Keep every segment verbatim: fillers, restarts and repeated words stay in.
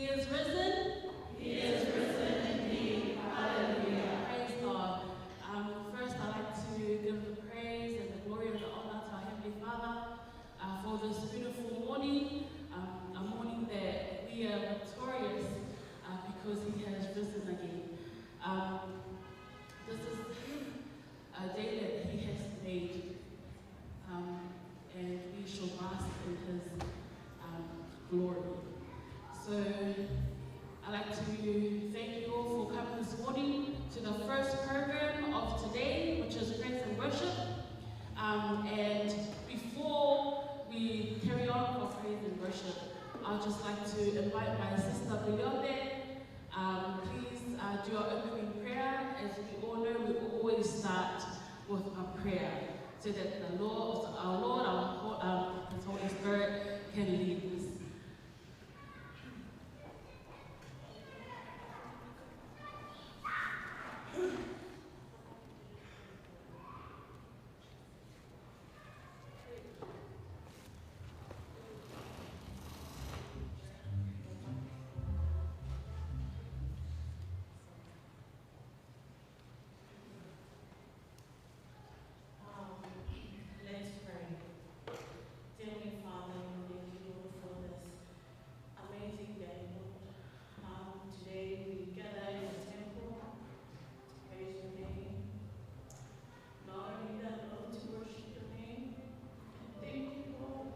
He is risen. He is risen indeed. Hallelujah. Praise God. Um, first, I'd like to give the praise and the glory and the honor to our Heavenly Father, uh, for this beautiful morning, um, a morning that we are victorious, uh, because He has risen again. Um, this is a day that He has made, um, and we shall bask in His, um, glory. So I'd like to thank you all for coming this morning to the first program of today, which is praise and worship. Um, and before we carry on for praise and worship, I'd just like to invite my sister Bilionde. Um, please, uh, do our opening prayer. As we all know, we always start with a prayer so that the Lord, our Lord, our, ho- um, His Holy Spirit can lead us. Um, let's pray. Dear Heavenly Father, we thank you, Lord, for this amazing day, Lord. Um, today we gather in the temple to praise your name. Not only that, Lord, to worship your name. And thank you, Lord,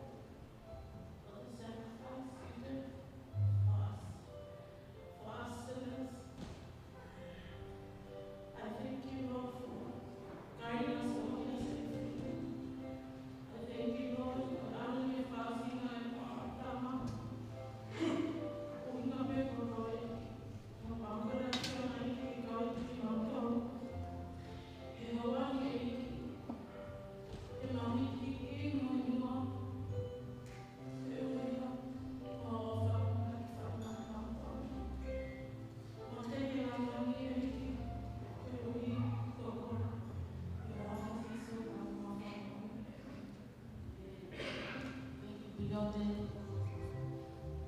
for the sacrifice you did for us, for us sinners. I thank you, Lord, for guiding us all here safely. I thank you, Lord, for allowing your blessing and our time. Ui na me ko Lord. Thank you, Bilionde.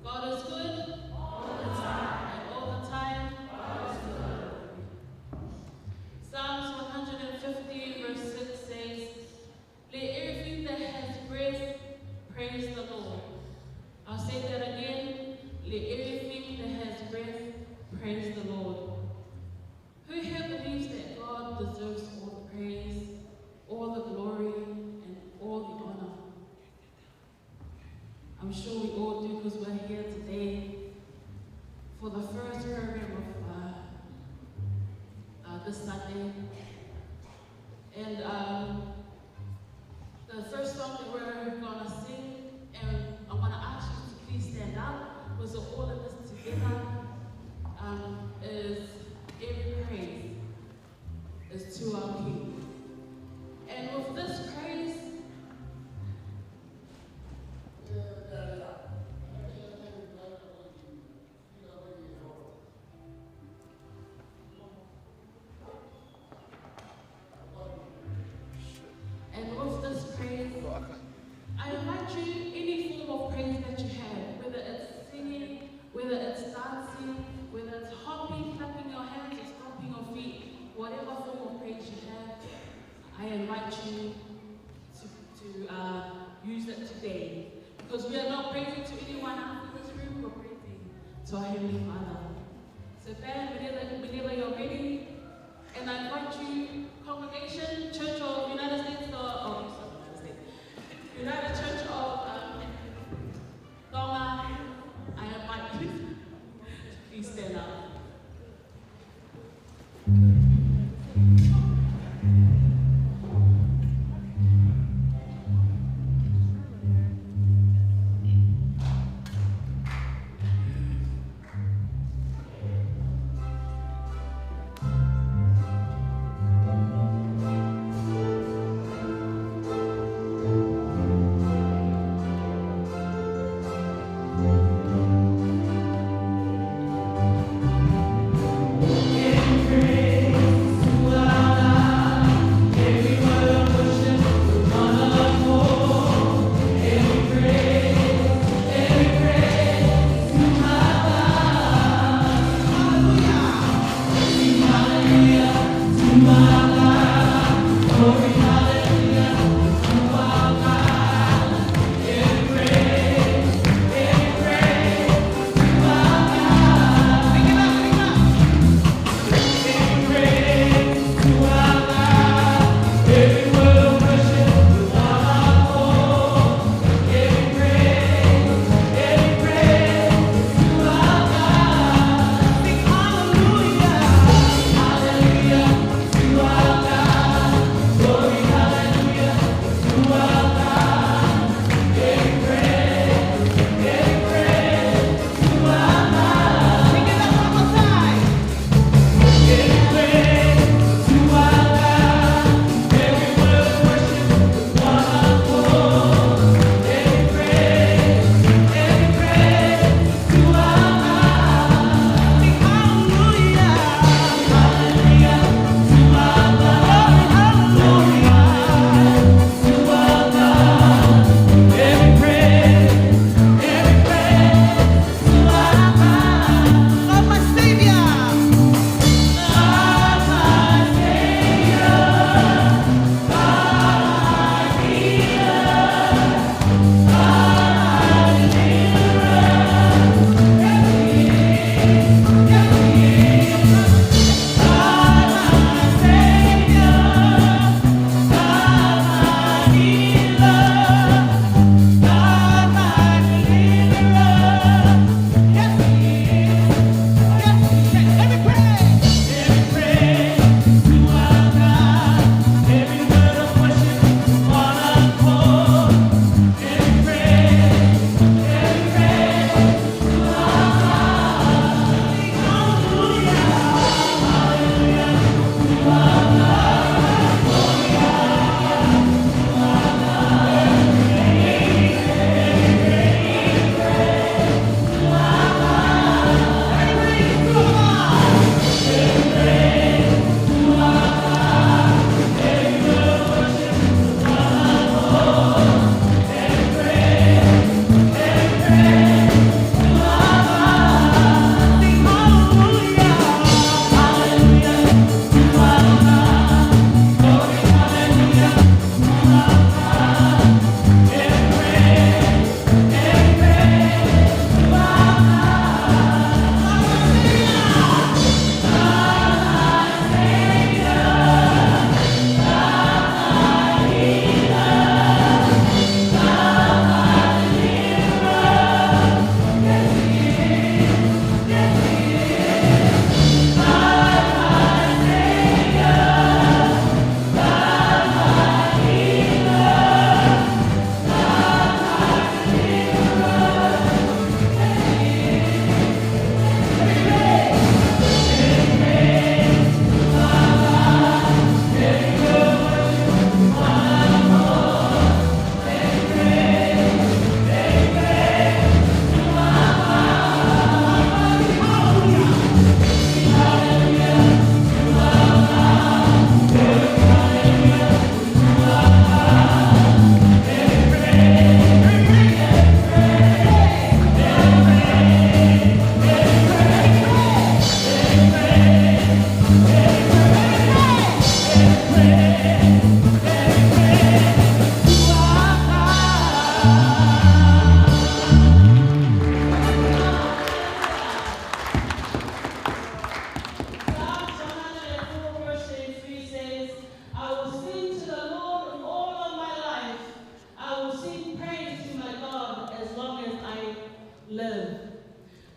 God is good. All the time. And all the time. God is good. Psalms one hundred fifty, verse six says, "Let everything that has breath praise the Lord." I'll say that again. "Let everything that has breath praise the Lord." Who here believes that God deserves all the praise, all the glory, and all the honor? I'm sure we all do, 'cause we're here today for the first program of, uh, uh, this Sunday. And, um, the first song that we're gonna sing, and I wanna ask you to please stand up, 'cause we're all in this together, um, is "Every Praise is to Our King." And with this praise, and with this praise, I invite you, any form of praise that you have, whether it's singing, whether it's dancing, whether it's hopping, clapping your hands, or stomping your feet, whatever form of praise you have, I invite you to, to, uh, use it today. Because we are not praising to anyone out in this room, we're praising to our Heavenly Father. So band, whenever, whenever you're ready, and I invite you, congregation, Church of United States, or, oh, sorry, United States, United Church of, um, Tonga, I invite you to please stand up.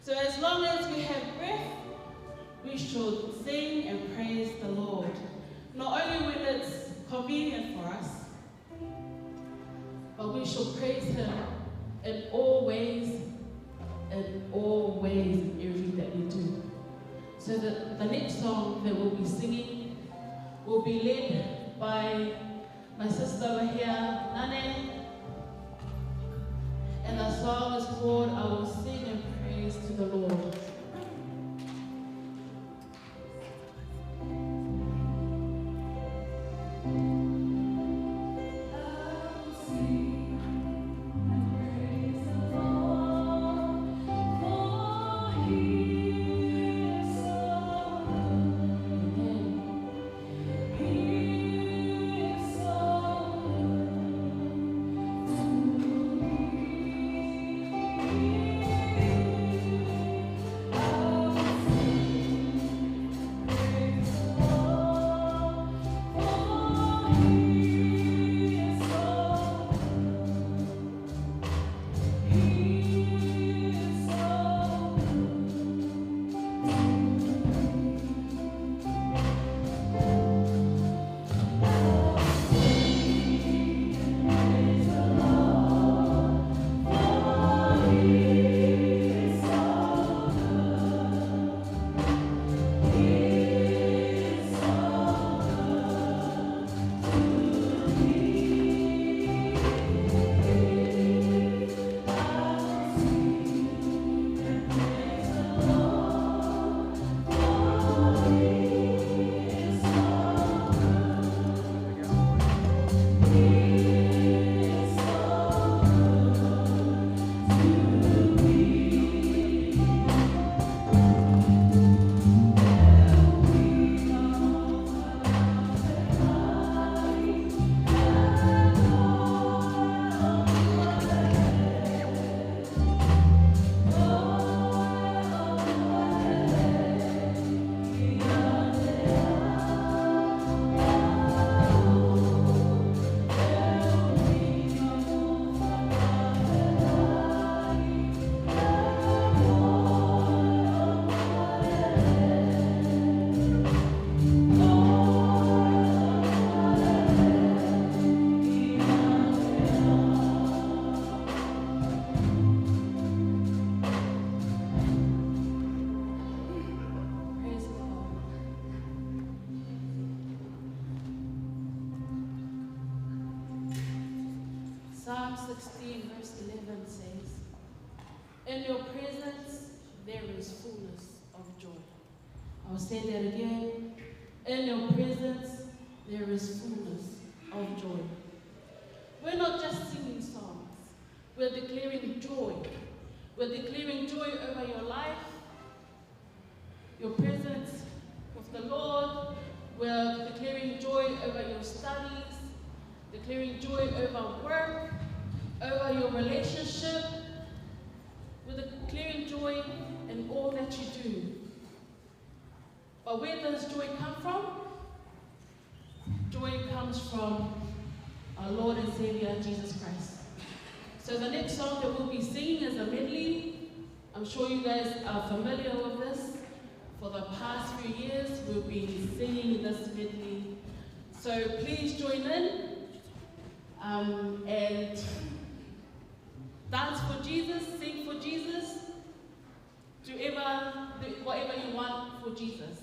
So as long as we have breath, we should sing and praise the Lord. Not only when it's convenient for us, but we should praise Him in all ways, in all ways, in everything that we do. So the, the next song that we'll be singing will be led by my sister over here, Nane, and the song is called I Will Sing and Praise to the Lord. Praise the Lord. Psalm sixteen, verse eleven says, "In your presence there is fullness of joy." I'll say that again. "In your presence there is fullness of joy." We're not just singing songs. We're declaring joy. We're declaring joy over your life, your presence with the Lord. We're declaring joy over your studies, declaring joy over work, over your relationship. We're declaring joy in all that you do. But where does joy come from? Joy comes from our Lord and Savior, Jesus Christ. So the next song that we'll be singing is a medley. I'm sure you guys are familiar with this. For the past few years, we've been singing this medley. So please join in, um, and dance for Jesus, sing for Jesus. Do ever, do whatever you want for Jesus.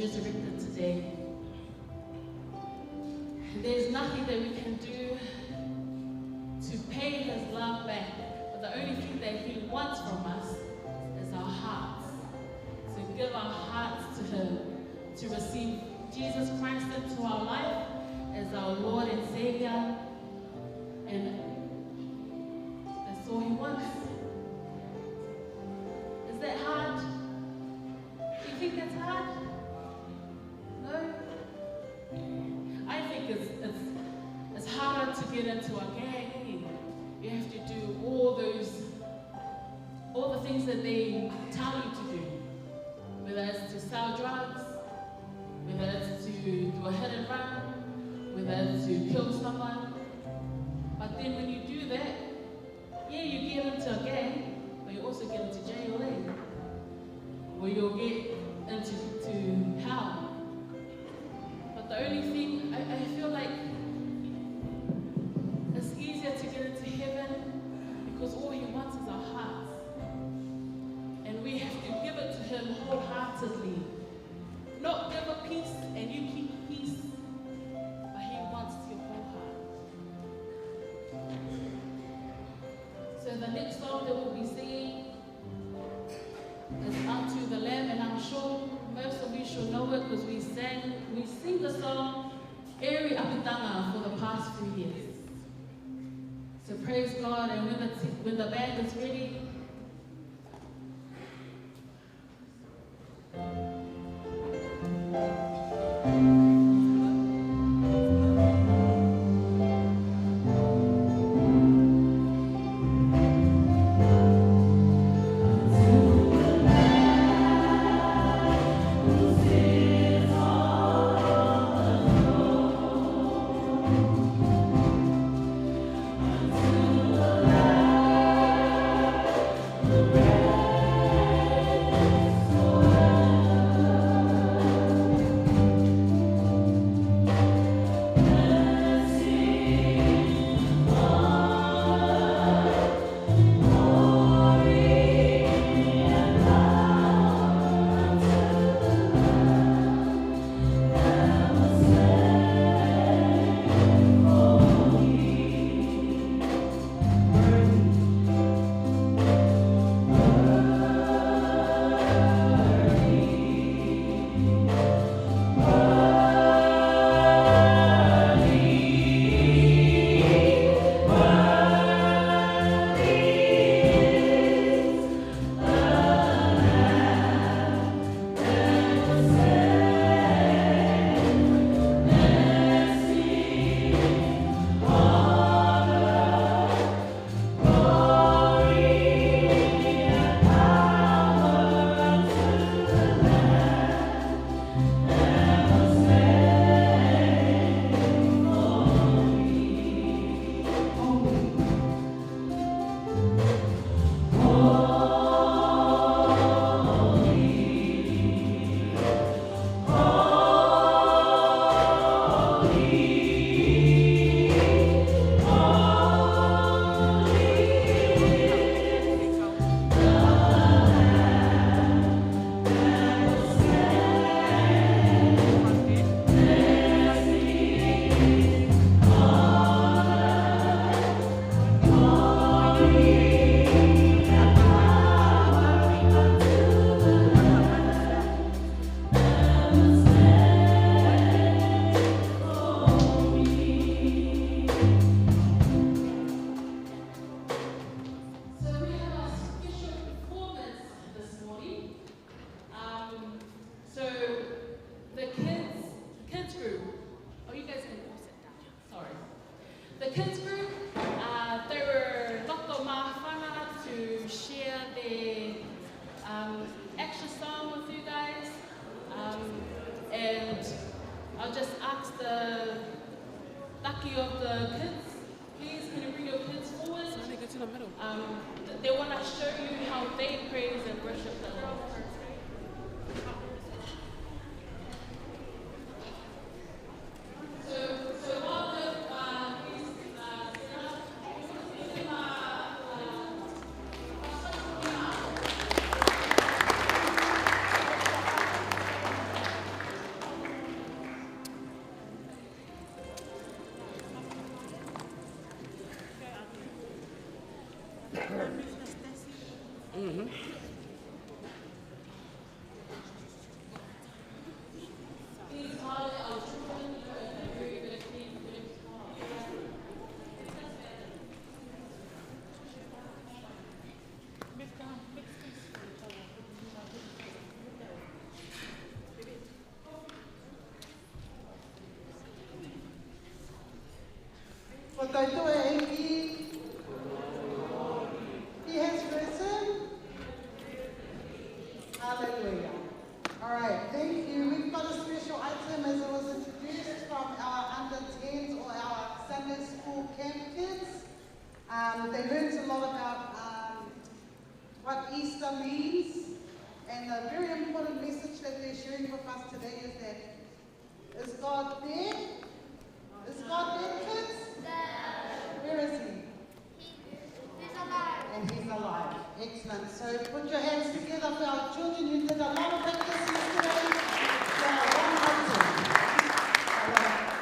resurrected today. There's nothing that we can do to pay his love back. But the only thing that he wants from us is our hearts. To give our hearts to him, to receive Jesus Christ into our life as our Lord and Savior. And that's all he wants. Is that hard? Do you think that's hard? No? I think it's, it's, it's harder to get into a gang. You have to do all those, all the things that they tell you to do. Whether it's to sell drugs, whether it's to do a hit and run, whether it's to kill someone. But then when you do that, yeah, you get into a gang, but you also get into jail, eh? Or you'll get into, to hell. But the only thing, I, I feel like it's easier to get into heaven because all he wants is our hearts. And we have to give it to him wholeheartedly. Not give a piece and you keep a piece, but he wants your whole heart. So the next song that we'll be singing is Unto the Lamb, and I'm sure most of you should know it because we sang, we sing the song every ʻapitanga for the past few years. So praise God, and when the t-, when the band is ready, So we have a special performance this morning. Um, so the kids, kids group, oh, you guys can all sit down. Sorry. The kids group, uh, they were loto māfana to share their, um, extra song with you guys. Um, and I'll just ask the taki of the kids, please, can you bring your kids forward? Um, th-, they wanna show you how they praise and worship the Lord. So, so welcome, uh, please, uh, sit up. Ko e tau ʻEiki. He has risen. Hallelujah. All right, thank you. We've got a special item as it was introduced from our under tens or our Sunday school camp kids. Um, they learned a lot about, um, what Easter means, and the very important message that they're sharing with us today is that, is God dead? Is God dead, kids? Where is he? He's alive. And he's alive. Excellent. So put your hands together for our children who did a lot of practice yesterday. They are one hundred. All right.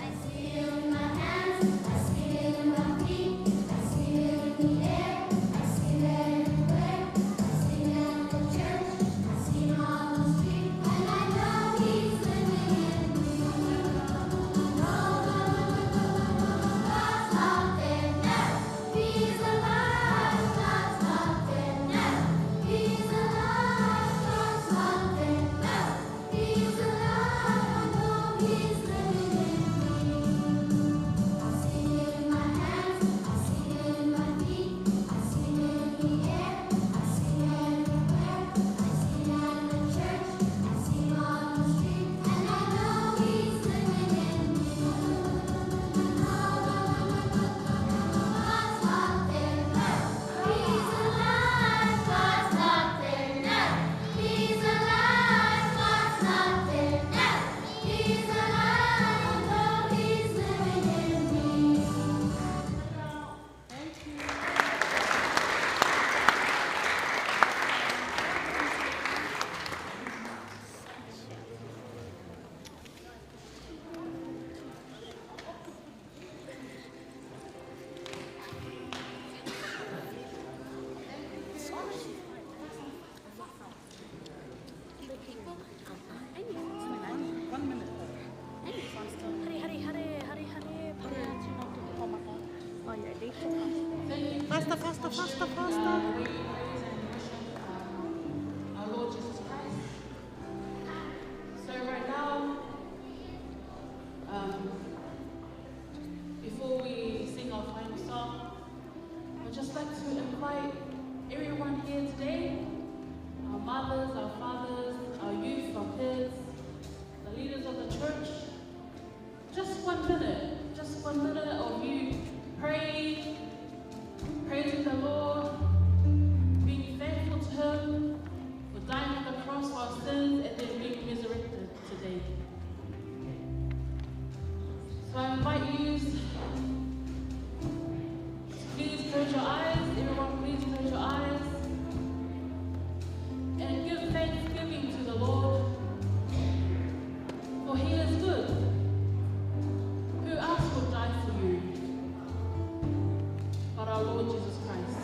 I see it in my hands, I see it in my feet, I see it in the air, I see it everywhere, I see it at the church, I see it on the street, and I know he's living in me. I know God's not dead now. He's alive, God's not dead now. He's alive, God's not dead now. He's alive, I know he's living in me. I see it in my hands, I see it in my feet, I see it in the air, I see it everywhere, I see it at the church, I see it on the street, and I know he's living in me. I know God's not dead now. He's alive, God's not dead now. He's alive, God's not dead now. He's alive, I know he's living in me. Thank you. Faster, faster, faster, faster. Our Lord Jesus Christ. So right now, um, before we sing our final song, I'd just like to invite everyone here today, our mothers, our fathers, our youth, our kids, the leaders of the church, just one minute, just one minute of you praying, praising the Lord, being thankful to Him for dying on the cross for our sins and then being resurrected today. So I invite you to please close your eyes. Everyone, please close your eyes. And give thanksgiving to the Lord. For he is good. Who else would die for you but our Lord Jesus Christ?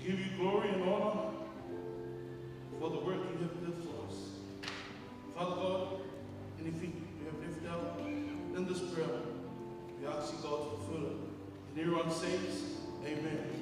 give you glory and honor for the work you have done for us. Father God, anything we have left out in this prayer, we ask you, God, to fulfill it. And everyone says, Amen.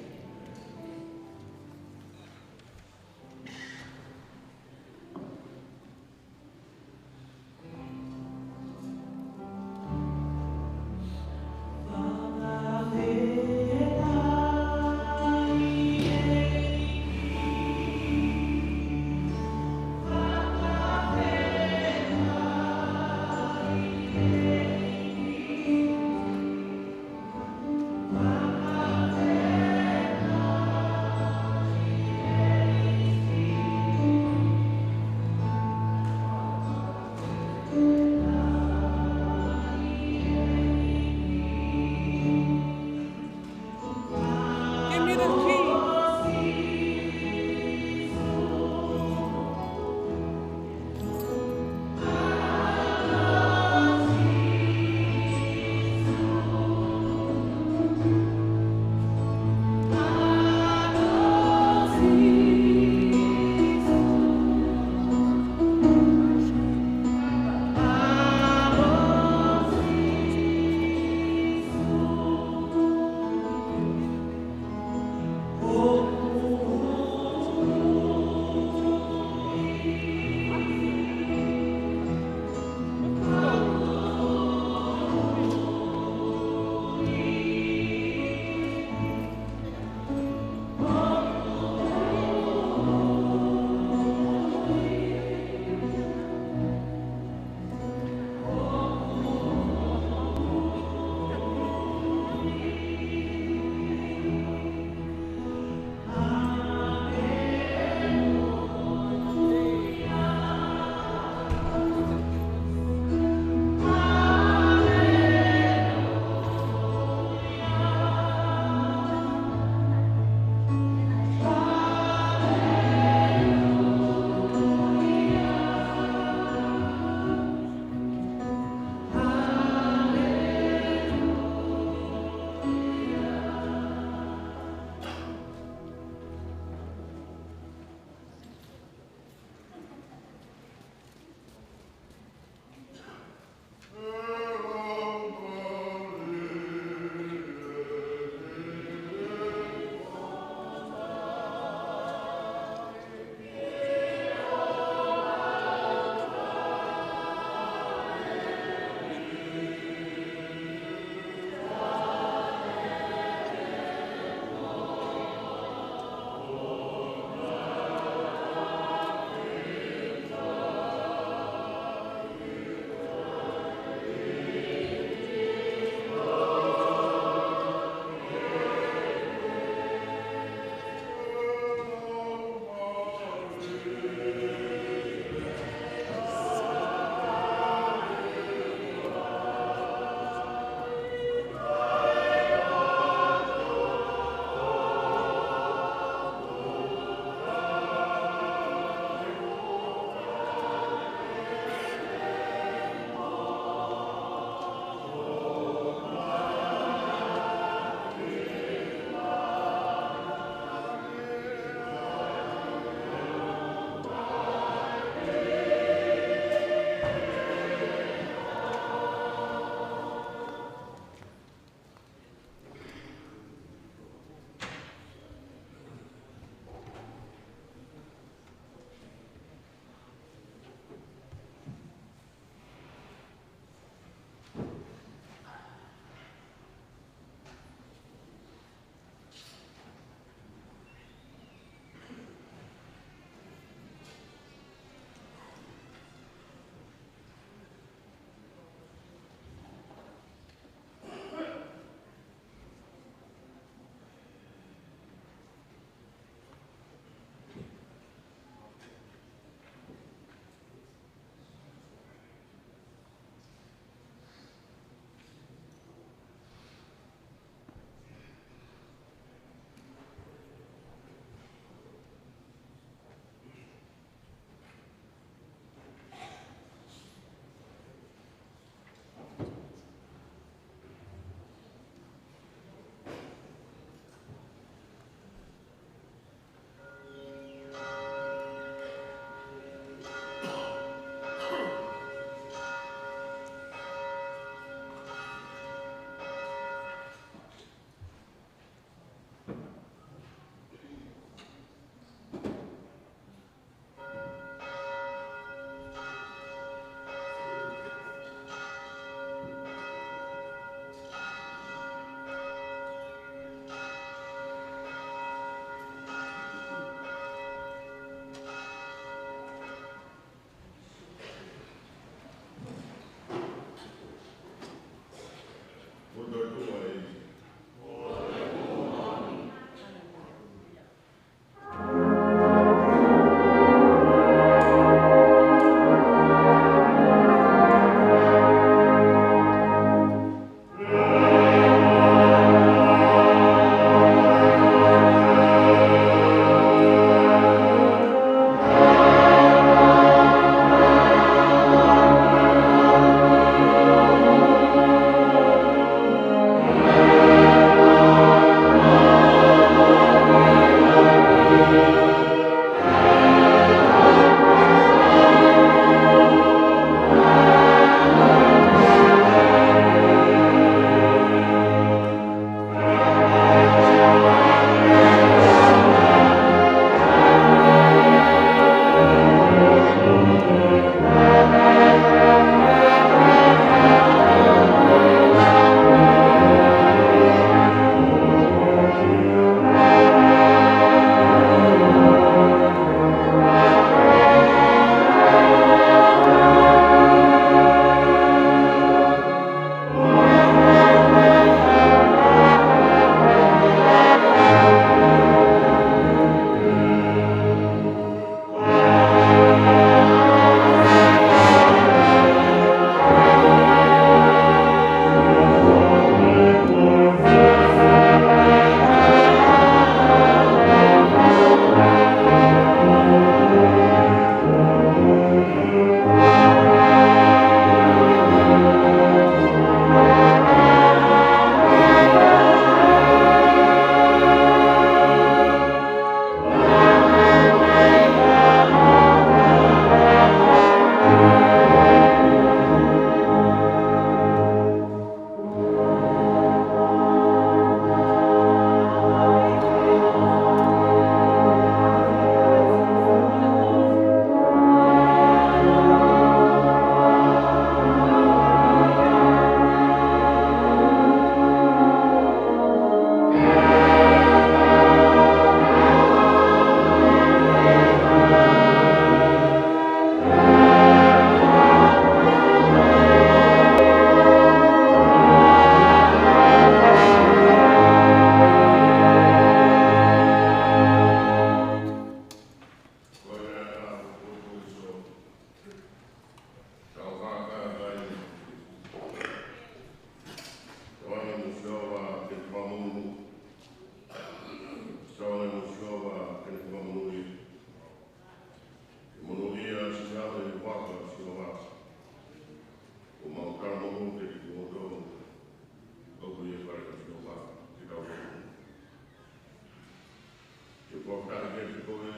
Ko e tali ke ko e,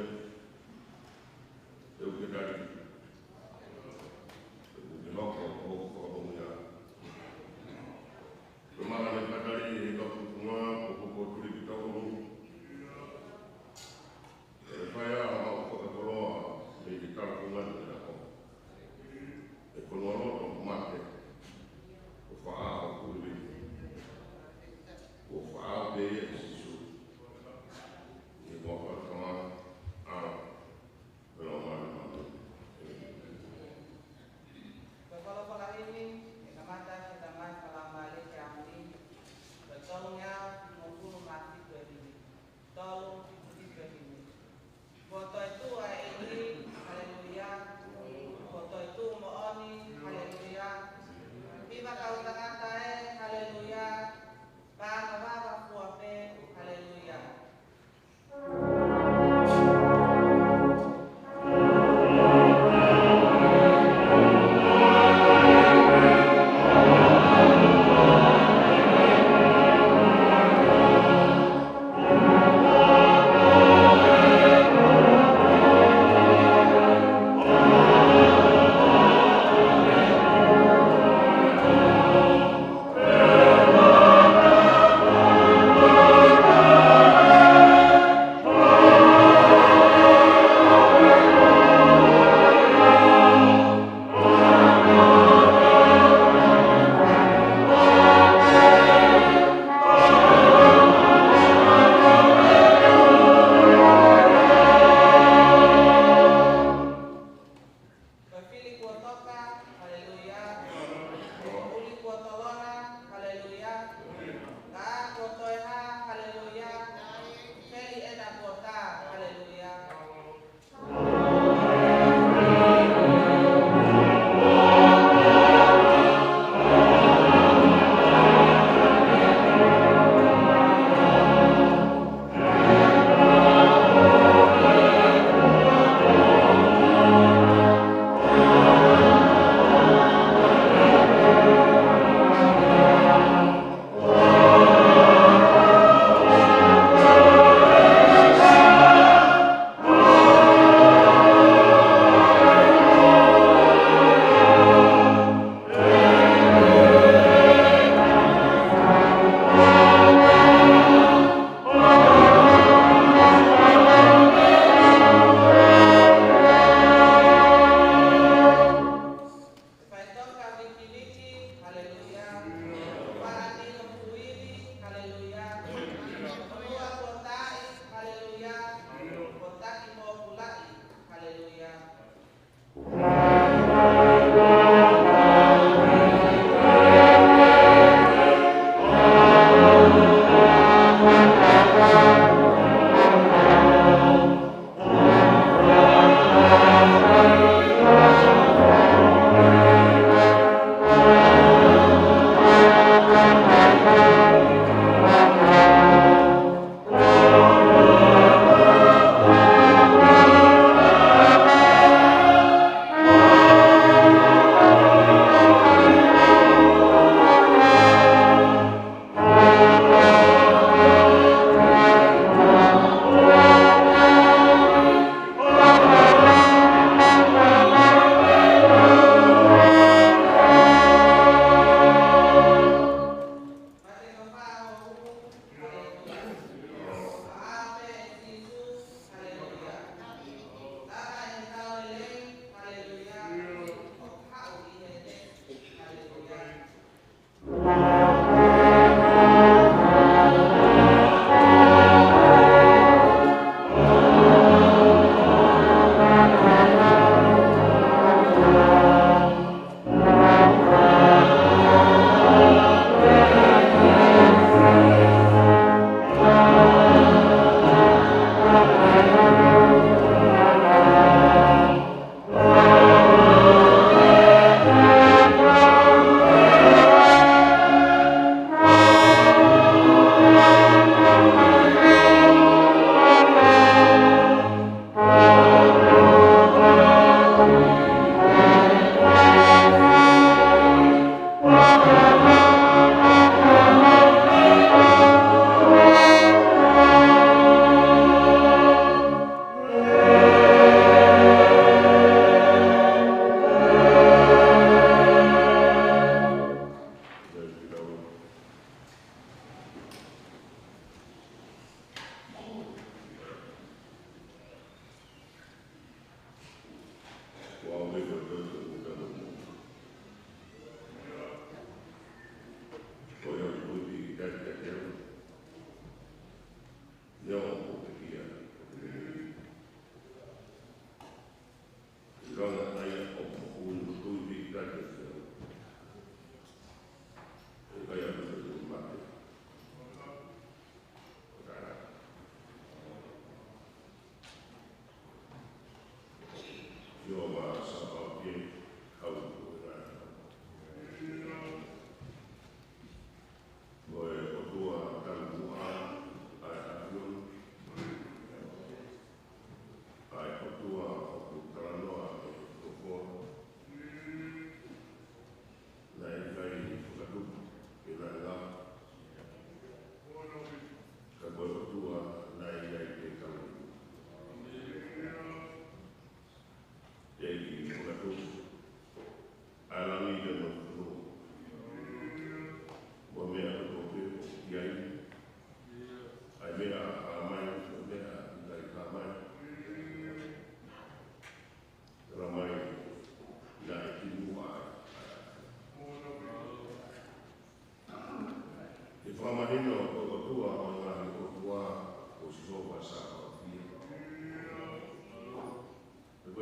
ʻe uke tali. ʻE uke hoko, hoko, hoko ia. Ko e mālō e tali, ʻe ka kukunga, ko ko ko tuli ki tau. ʻE fai ʻa e mau ko e koloa, mei he tala kunga ni ako. ʻE ko no loto mate, ko faʻa o kuivi. Ko faʻa o pē ia Sīsū. ʻI he huafa ʻo e Tamai, ʻa e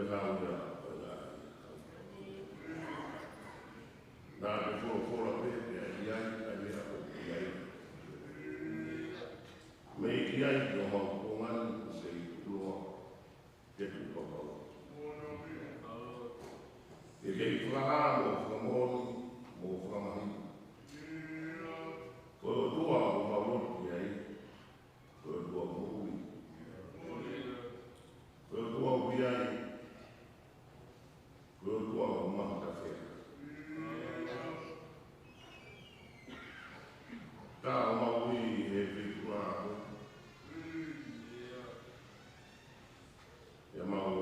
Kau ia, kau ia. Naʻa ke folofola pē, pea ʻi ai, ʻa ia ʻoku ʻi ai. Mei ʻi ai ʻa homau konga ni, ʻoku kei tuʻuloa, ke tuʻu kaukau. Ke kei fakahā mo fakamoʻoni, mo fakamahino. Ko e ʻOtua ʻoku mau lotu ki ai, ko e ʻOtua moʻui. Ko e ʻOtua ʻoku ʻi ai, ko e ʻOtua ʻoku mahuʻinga pē. Ka ʻoku mau ui he feituʻu ko ē. ʻE mau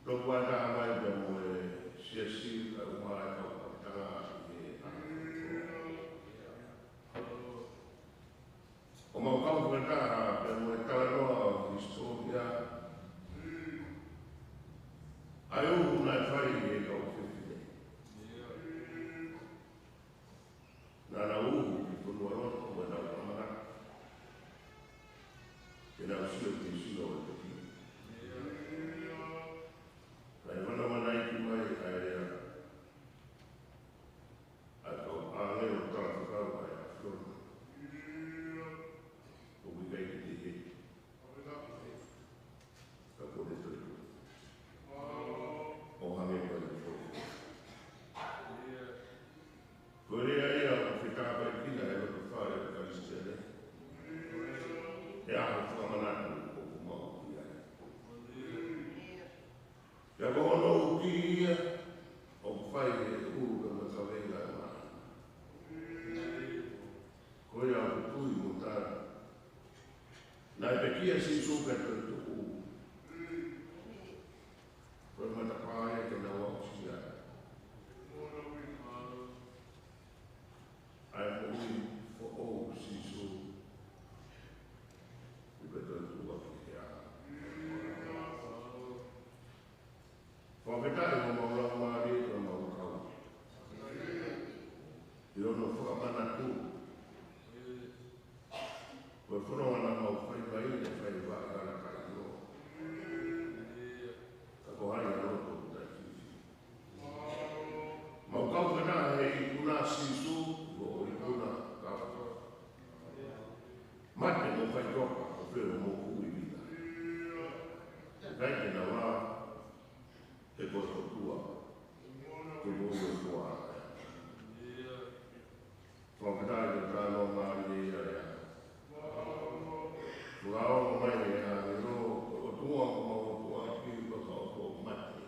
toki ʻatā mai pea mo e siasi, kae ʻumaʻā e kau kapitanga ʻi he ʻaho. ʻOku mau kau fakataha pea mo e talanoa ʻo e hisitōlia ʻa e ʻuhu naʻe fai ʻe he kau fefine. Naʻa nau ʻuhu ki Fonualoto mo ʻenau ʻamanaki ke nau sio ki he sino ʻo e toki. Kae manavanaiki mai ʻa e, ʻa e kau ʻāngelo talafekau ʻa e ʻAfiona. ʻOku ʻikai ke te he. Ka ko e toki. ʻO hangē ko e fo. Ko e lea ia ʻoku fetapa e kina e loto fale ʻo e Kalisitiane. He ʻaho fakamanatu ʻoku mau ʻi ai. Pea ko hono uki ia, ʻoku fai he ʻulu pea mo e kaveinga ʻo e māhina. Ko ia ʻoku tui mo tala. Naʻe pekia ʻa Sīsū pea toe tuʻu. Ko e matapā ia ke nau aʻusia. ʻA e moʻui foʻou ʻo Sīsū. ʻI he toe tuʻu ʻaki he ʻaho. Fakafetaʻi mo mau laumālie ko mau kau. ʻI hono fakamanatu. Ko e fononga naʻa mau fai mai ne fai vaʻa kala kai o. Ka ko hai ʻa loto taʻefifi. Mau kau kena he ikuna Sīsū, ko e ikuna kau. Mate mo faitoka, ko fē mo kuʻi vita. Kai ke na wa, he ko e ʻOtua. Ko e ʻOtua. Fakafetaʻi ko e talanoa mālie ia ia. Fakaongo mai e ʻāngelo, ko e ʻOtua ko mau ʻOtua ki he fakaʻofoʻofa mate.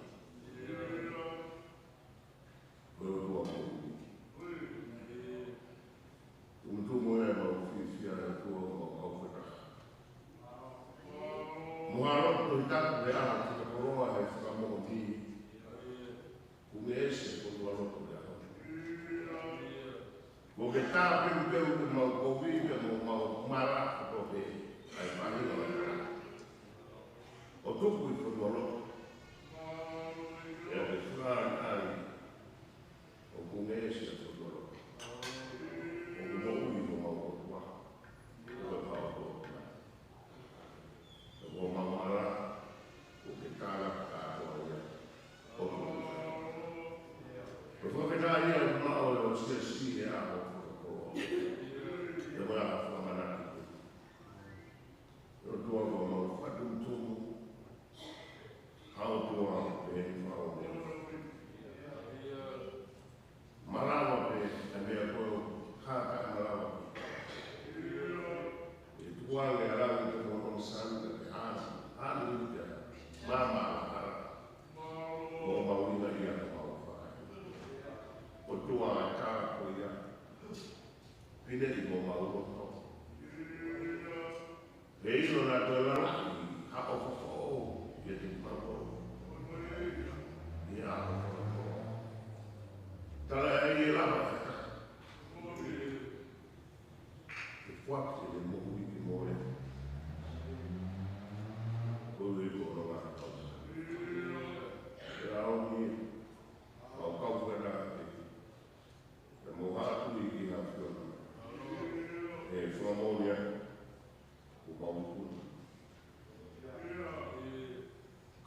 Ko e ʻOtua moʻui. Tumutumu e mau fiefia e ʻOtua mau kau fakataha. Mo ha loto ʻi taku he ʻaho ki he koloa he fakamoʻoni. Kuo ngeʻesi e Fonualoto he ʻaho. Kuo ke tāpeupeu ke mau kovi pea mo mau mala kotoa pē ʻa e faʻahinga ʻo e tala. ʻO tuku ʻi Fonualoto. ʻE ʻo ke fakaʻaliʻali. ʻOku ngeʻesi e Fonualoto. ʻOku moʻui homau ʻOtua. ʻOku mau ʻOtua. Ko mau mala, ko ke tala kātoa ia. ʻO ko fakafetaʻi ia ʻoku maʻu ʻe he siasi e ʻaho fakakoloa. Ko e ʻaho fakamanatu. ʻOtua ko mau fakatumutumu. ʻA e ʻOtua pē mau. Malava pē, ʻa e meʻa ko e hā ka malava pē. ʻE tuku ange ʻa e lau ʻi te mono sani ka ke hāsi, hāni ʻi te mama ʻa hara. Ko mau ina ia ko mau fai. ʻOtua e tā ko ia. Pine ʻi mo mau loto. He ʻilo naʻa toe lalahi ha ʻofa foʻou ʻiate kimautolu. ʻI he ʻaho fakakoloa. Talaʻi ʻe lava e taha. Ke foaki ʻene moʻui ke mole. Ko e ʻuhi ko hono ngaahi tausa. Ke ʻaonga, mau kau fena ke Pea mau haʻu ki he ʻAfiona. ʻE fakamoʻoni atu, ko mau ikuna.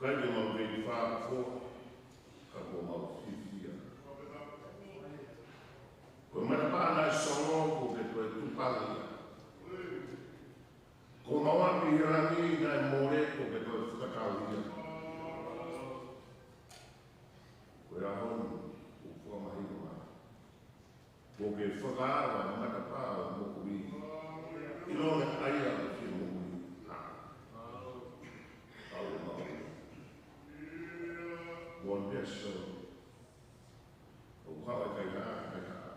Kai ke mau One person. ʻOku haʻu e kaihaʻa, kaihaʻa.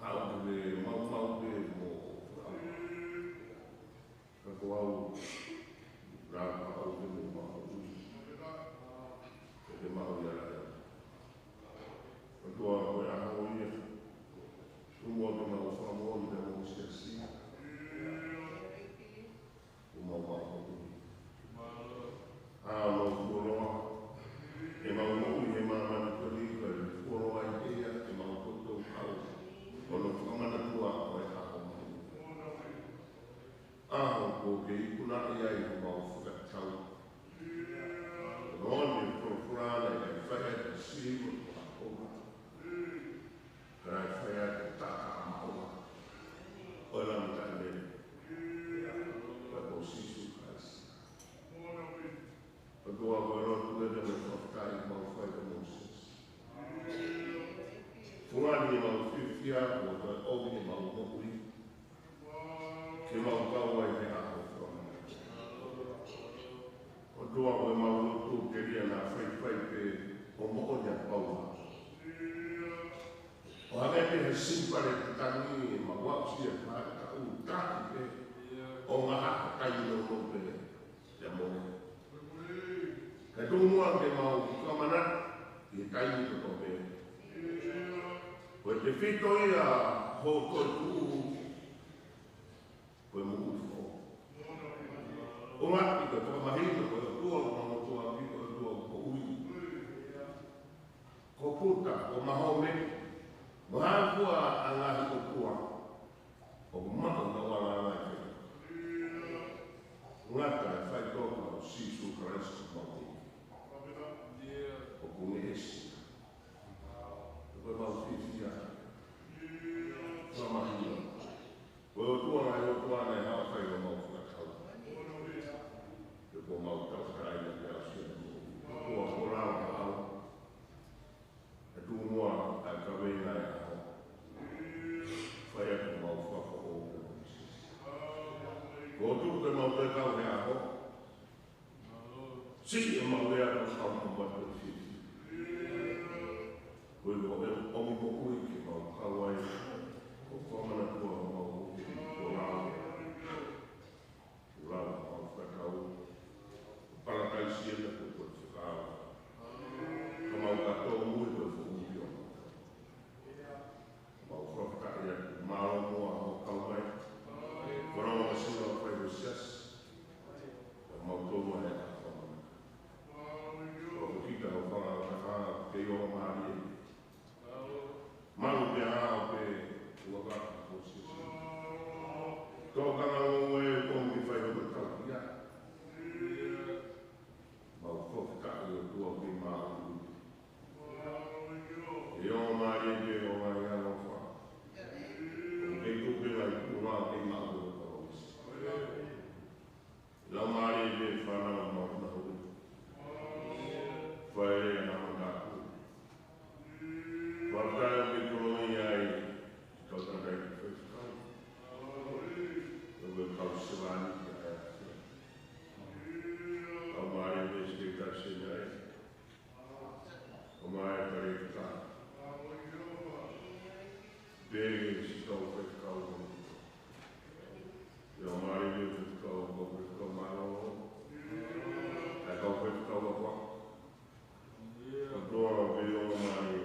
Haʻu ke maumau pē mo ka ko au, na ka au ke mo maumau. Ke ke maʻu ia la. ʻOtua ko e ʻaho ia. Tuku muʻa ke mau fakamoʻoni pea mo e siasi. Ko mau maumau. ʻA mau fuoloa. Ke mau moʻui he māmani ko eni, ko e fuoloa ia ke mau toutou kau. Ko hono fakamanatua ko e ʻaho mai. ʻAho ko ē ke ikunaʻi ai homau fakatau. Ko hono folofola naʻe fai ʻaki e sivi ʻo e ʻaho. Ka naʻe fai ʻaki e taʻataʻa maʻu ʻo e Lami Taʻemele. Ko Sīsū Kalaisi. ʻOtua ko e lotu ē mo e fakafetaʻi mau fai kia Mōsese. Fungani ʻemau fiefia, ko e ʻomi ʻemau moʻui. Ke mau kau ai he ʻaho fakamanatu. ʻOtua ko ʻemau lotu telia naʻa faifai pē ʻo moʻoni ʻa Paula. ʻO hangē pē ha sipale ʻe tangi ʻemau aʻusia ʻa e taʻu tahi pē ʻo ngaahi taimi nounou pē. Ia mo. Ka tuku muʻa ke mau fakamanatu ʻi he taimi kotoa pē. Ko e tefito ia hoʻo toetuʻu ko e moʻui foʻou. ʻOua ʻe fakamahino ko e ʻOtua ʻoku mau ʻOtua ʻi ko e ʻOtua ʻoku moʻui. Ko Puta, ko Mahome, mo ha fua ʻa e ngaahi ʻotua ʻoku maʻu ʻenau alanga ʻi he ngata e faitoka ʻo Sīsū Kalaisi ko mau ʻOtua. ʻOku ne ʻesi. Ko ʻemau fiefia. Fakamahino. Ko e ʻOtua ngaahi ʻotua naʻe haʻu ʻo fai homau fakatau. Ke ko mau tau taina ke aʻusia. ʻOtua ko e lao maʻau. ʻE tuku muʻa ʻa e kaveinga ʻo e ʻaho. Fai atu homau fakafoʻou pē mo Mōsese. Ko e tuku ke mau toe kau he ʻaho. Siʻi ʻemau lea ka kau mau batu fifi. Ko e ʻomi moʻui ke mau kau ai. Ko e fakamanatua homau moʻui ko e lao. Ko e lao homau fakatau. Ko e palataisi ena ko e fekau. Ka mau ka tōmui ko e foʻi ʻio. Mau fakafetaʻi atu, mālō muʻa hoʻo kau mai. Ko e lau ʻa e siʻi lau fai ʻo e siasi. Ka mau tōmui he ʻaho. Ko kita hoʻo fanga ʻo ka ke ʻio mālie. Malu pē ʻa ʻo pē ua ka ko Sīsū. Tokanga mo e ko mi fai hoʻo tau ia. Mau fakafetaʻi ʻOtua ke mau. ʻIo mālie pē ʻo mai ʻa ʻofa. ʻO kei tupe mai ʻo mau kei mau ʻo kau isi. Lau mālie pē fānau mau na hoi. Fai e na mataku. Fakafetaʻi ʻo kei koloa ai. Kau tangata i fai fakau. ʻO kei kau sevāniti ai. Lau mālie pē si kei kasi ai. ʻO mai e kare ka. Pē si kau fai fakau. ʻIo mai e fai fakau, kau fai fakau mālō. ʻA e kau fai fakau ʻa koa. ʻOtua pē ʻio mai.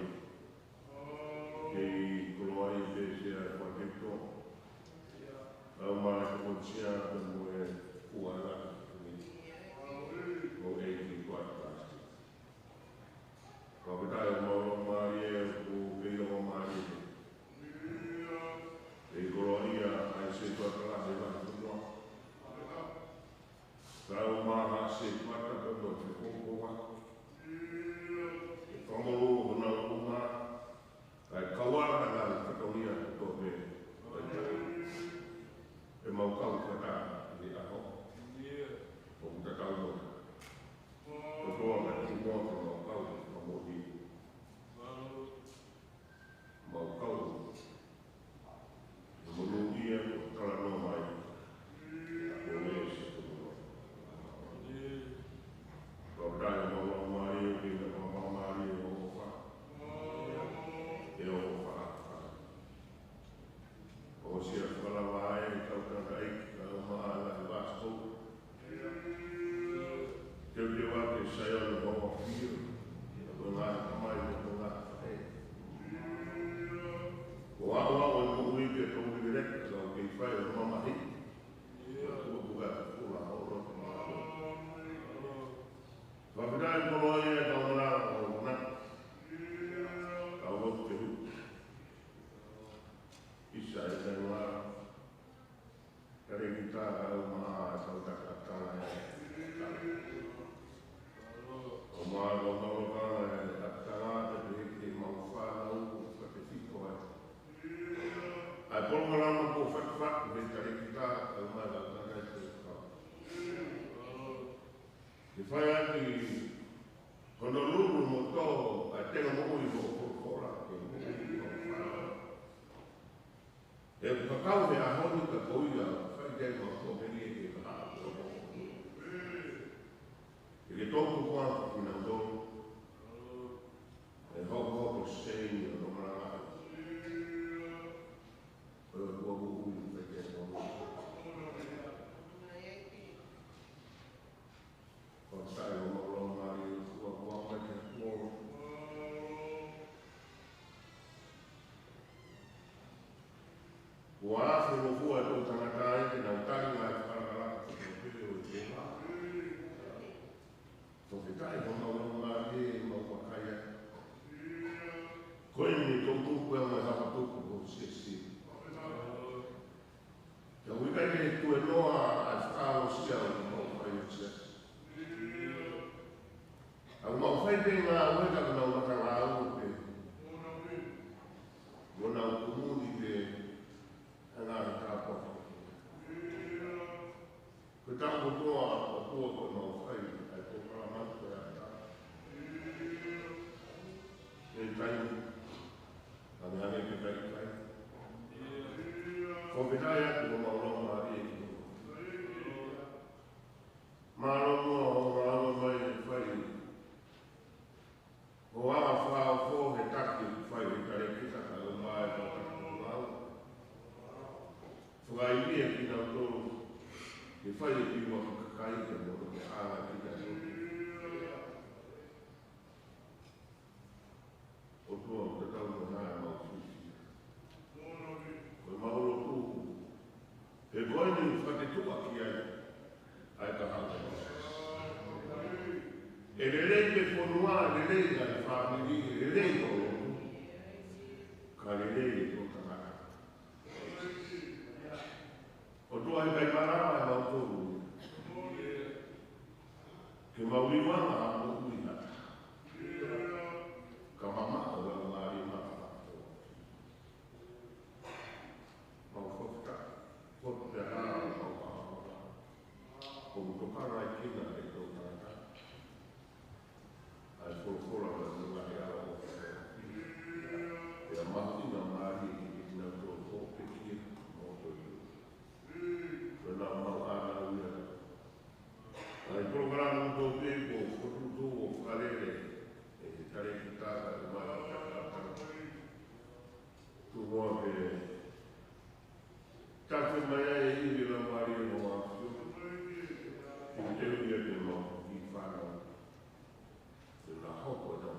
Kei koloa ai pē si ʻa e fakatito. Lau mai e kotia pē mo e ʻAumaha ʻa e kau tangata ʻa e ʻakatanga. ʻAumaha ʻa e kau tangata ʻa e ʻakatanga, pea pehē ki he mau fānau ʻoku fakafetefeto ai ʻa e polokalama kuo fakafeʻao ʻe he talēkita, ʻaumaha ʻa e kau tangata ʻi he kau. Ke fai ʻaki hono lulu mo tō ʻa e tenga moʻui ʻo e folofola ke moʻui ʻa e mau fānau. He ʻoku kakau he ʻaho ni ka ko ia, fai ke mau kōpeni ʻe ke kaha. ʻE ke tō kupu ʻa kinautolu. ʻE hokohoko seini ʻo malanga. ʻO e kuo moʻui, fai ke mau. Fakafetaʻi ʻo mau loma ʻi he ʻOtua kuo ʻomai ke kuo. Kuo afe mo fua e toʻutangata ia ke nau tali ngaahi fakalakalaka kotoa pē ʻo e Tonga. Fakafetaʻi ʻo mau loma ʻi he mau vakai ai. Ko eni ʻoku tuku ʻa e ngaahi fakatupu ʻo e siasi. Ka ʻoku ʻikai ke tuēnoa ʻa e fakaʻosi ʻa e mau fai ʻo e siasi. ʻA e mau fai pē ngāue ka nau matangāue pē. Mo nau kumuni pē ʻa e ngaahi tāpuaki. Ko e taha kotoa ʻa e ʻOtua ko e mau fai ʻa e polokalama ko e ʻata. He taimi ʻa e hangē ke kai kai. Ko e pehē atu ʻo mau loma ʻi he. Mālō muʻa ʻo mālō mai e fai. ʻO ʻa e fakaʻofoʻofa he taki ʻoku fai he talēkita kae ʻumaʻā e kau taki ʻoku mau. Fakaivia kinautolu ke fai e piu ʻa e kakai ke mono ke ʻanga kinautolu. ʻOtua ʻoku tatau mo e hā ʻemau fiefia. Ko ʻemau lotu. He ko eni ʻoku fakatuʻaki ai ʻa e kahaʻu. ʻE lelei pē fonua, lelei ʻa e fāmili, lelei ʻo lotu. Ka lelei ʻo tangata. ʻOtua he kai malava ʻemau tolu. Ke mau liuanga ʻa moʻui ʻa. Ka mamaʻo ʻa e ngaahi mata. Mau fakafetaʻi, ko e pehē ʻa mau fakafetaʻi. Ko e tokanga ʻa e kina ʻe tō tangata. ʻA e folofola ʻa e ngaahi ala ʻo. Pea mahuʻinga mālie ki he kinautolu ʻoku pekia, mo tō. Ko e nau mau ʻana uia. ʻA e polokalama ʻoku tō pē ko e fokotuʻutuʻu ʻo fakalele, ʻe he talēkita ʻa e mai ʻa e tangata. Tuku ā ke tafe mai ai e ivi ʻa e Laumālie ʻo e ʻAfiona. Ke teu ia ke mau ki fānau. Ke na hoko ʻenau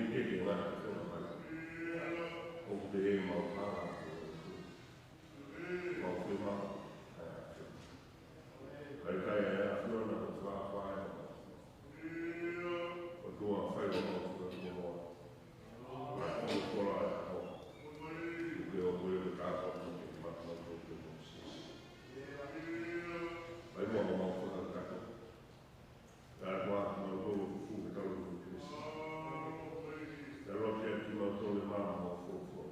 Ke ke ngata ko mai. ʻOku pehē ʻemau hanga. Mau ke mau. Kai kai e ʻAfiona ʻoku fāfā e. ʻOtua fai ʻemau fakatuʻamelie. Mau kola e ʻaho. Ke ʻoku ke tāpuni ke mata mau tō ke mau sisi. Mai mua mau fakatato. Ka ʻoku mau tō fuʻu ke tau ke sisi. Ka loa ke atu mau tō le mama mau fōfō.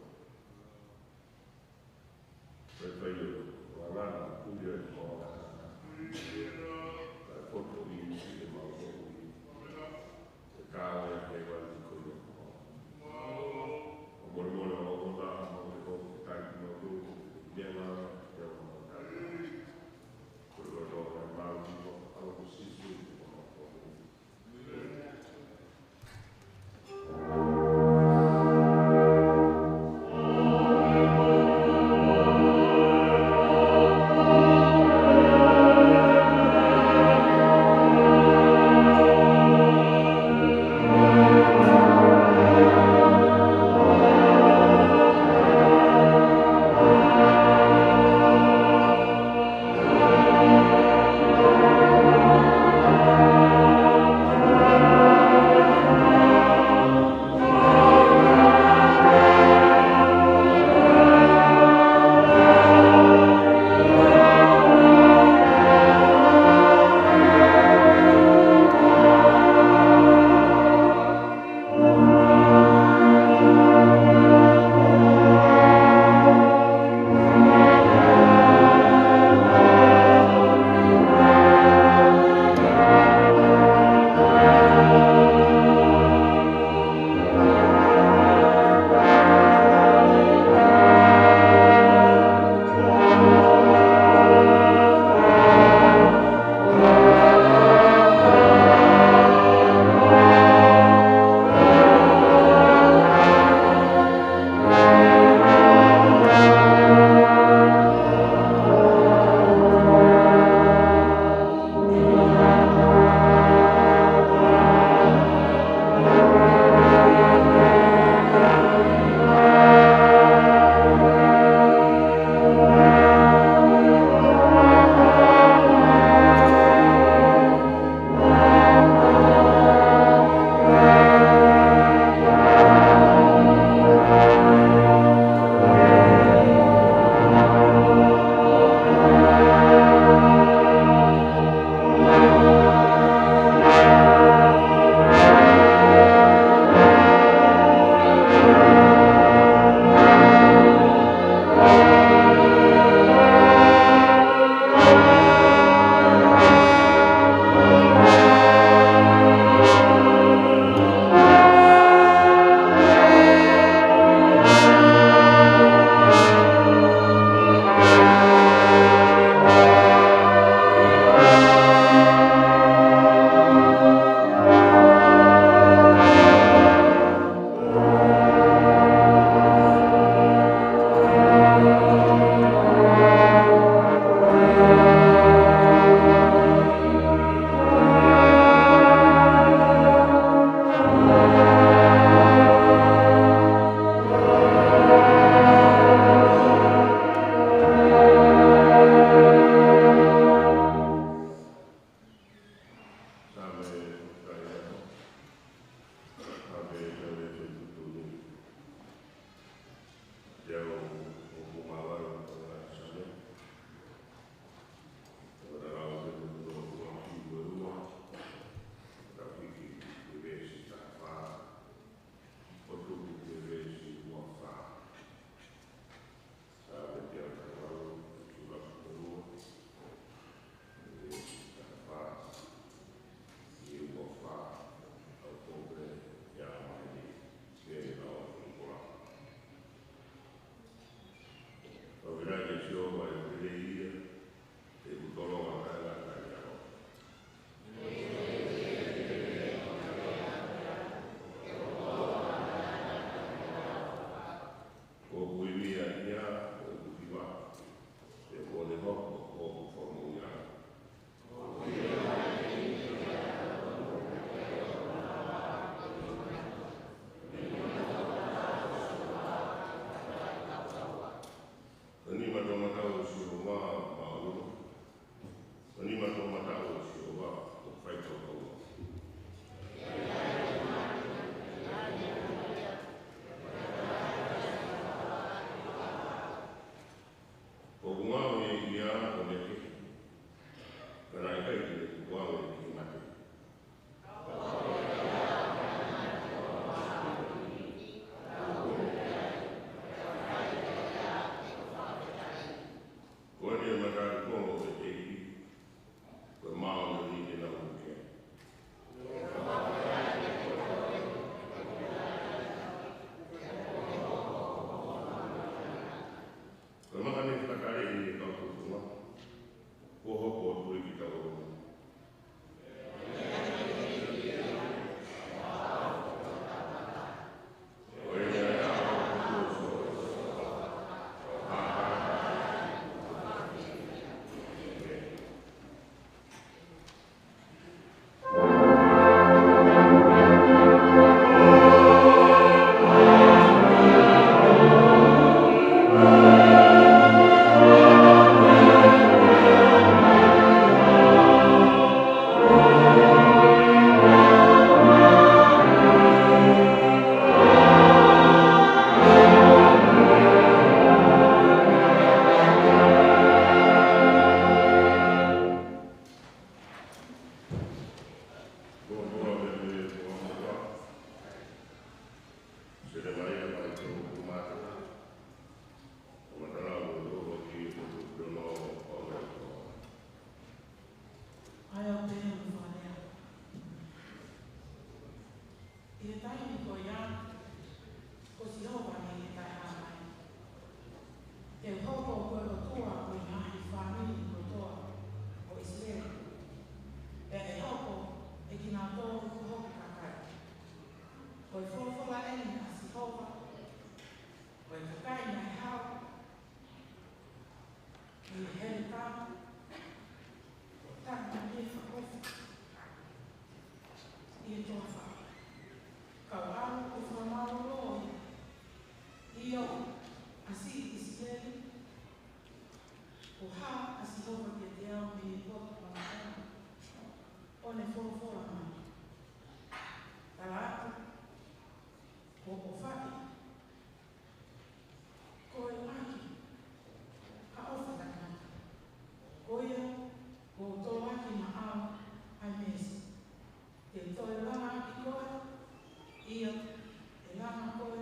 ʻE langa koe,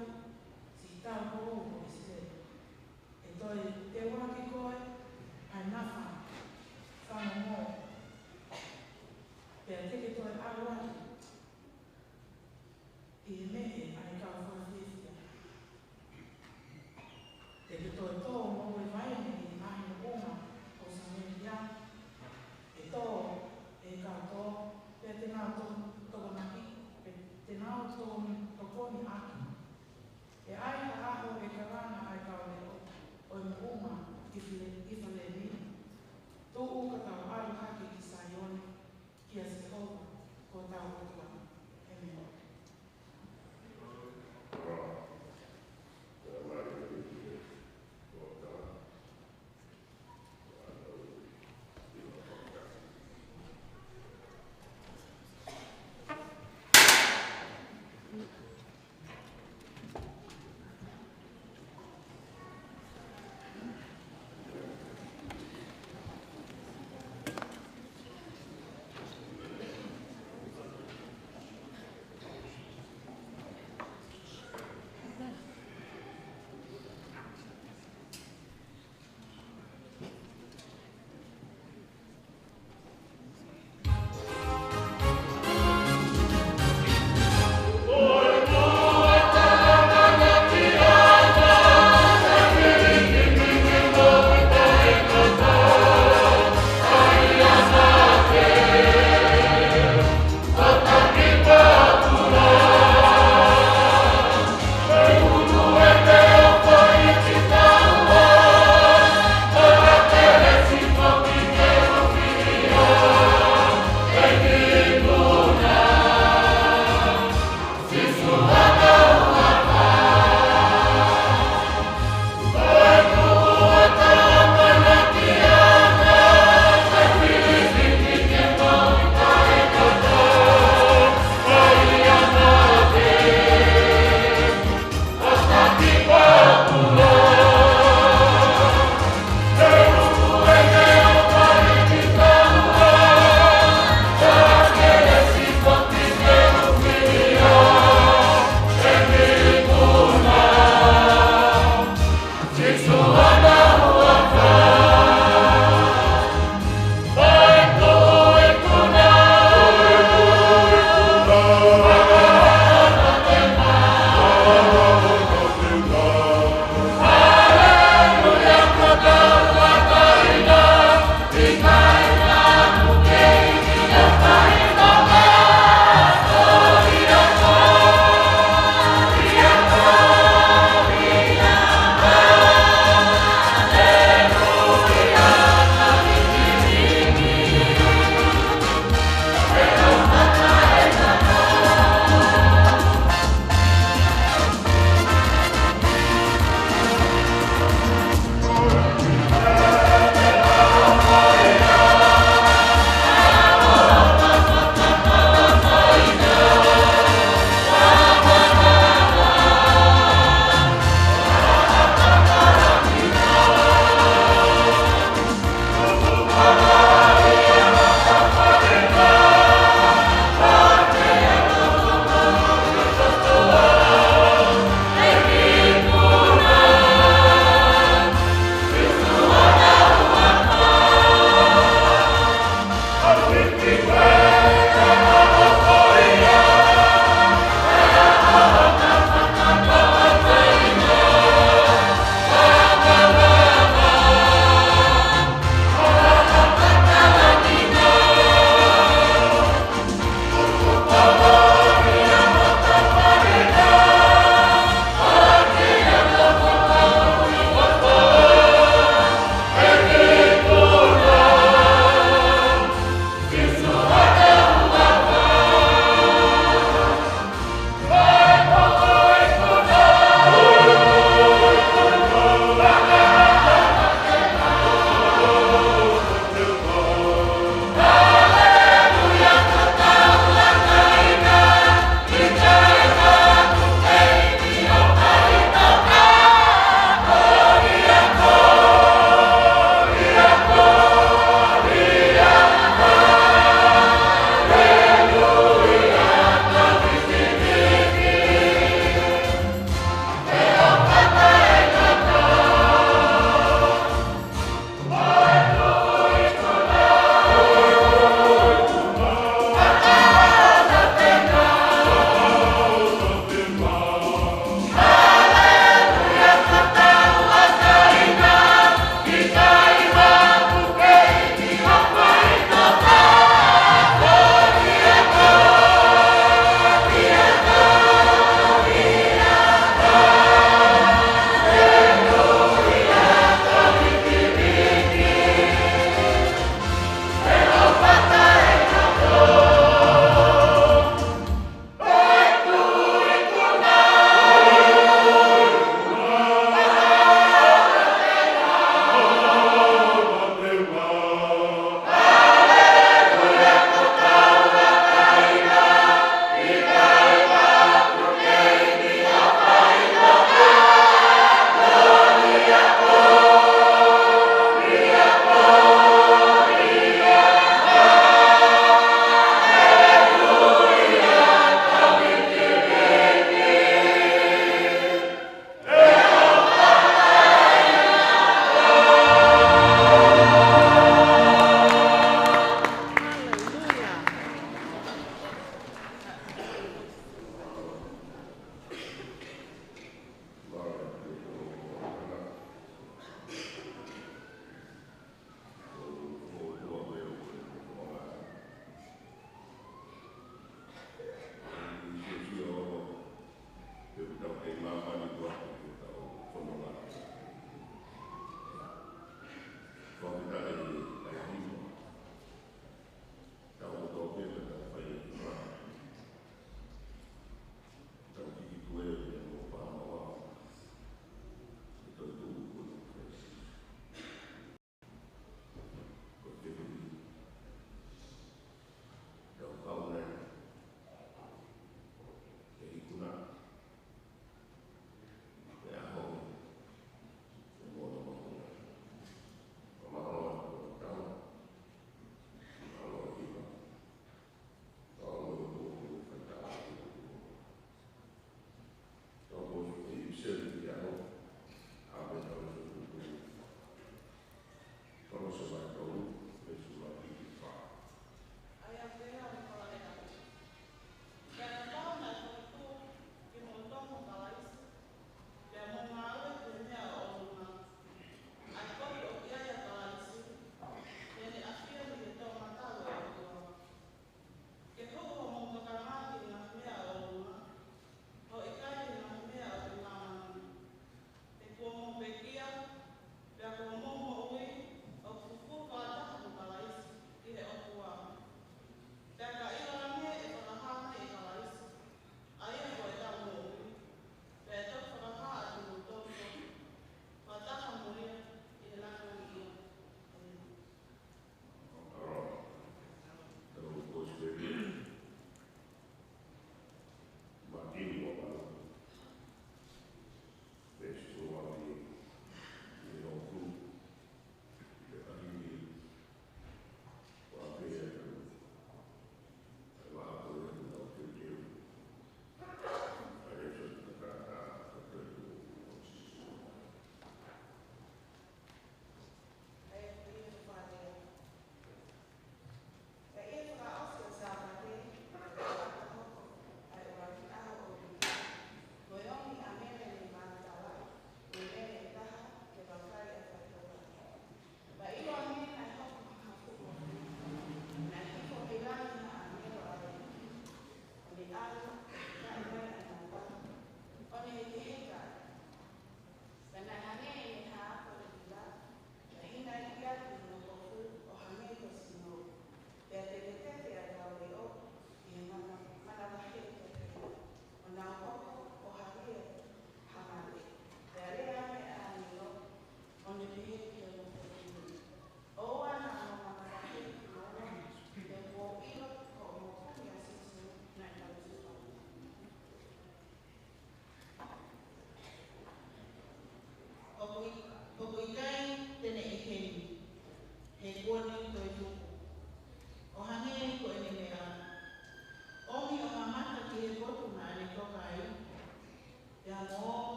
siʻi taupoʻou ʻo ʻIsileli. ʻE toe teuaki koe ʻa e nafa fanongo, pea te ke toe ʻalu atu ʻi he meʻe ʻa e kau fakafiefia. Te ke toe tō mo e vaine ʻi he ngaahi moʻunga ʻo Samēlia. ʻE tō ʻe he kau tō, pea te nau to-, tokonaki, pea te nau to-, tokoni ʻaki. ʻE ʻi ai ha ʻaho ʻe kalanga ai ʻa e kau leʻo ʻo e moʻunga ʻIfale-, ʻIfalemi. Tuʻu ka tau ʻalu hake ki Saione, kia Sihova ko hotau ʻOtua. ʻĒmeni.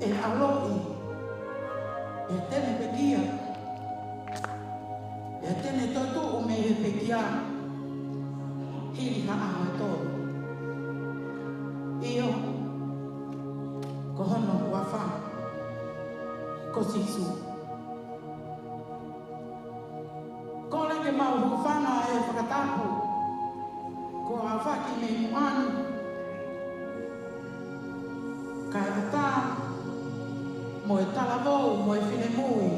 ʻe ʻaloʻi, ʻe te ne pekia, ʻe te ne toetuʻu mei he pekia, hili ha ʻaho ʻe tolu. ʻIo, ko hono huafa ko Sīsū. Kole ke mau hūfanga he fakatapu kuo ʻafaki mei muʻa ni, kae ʻatā mo e talavou mo e finemui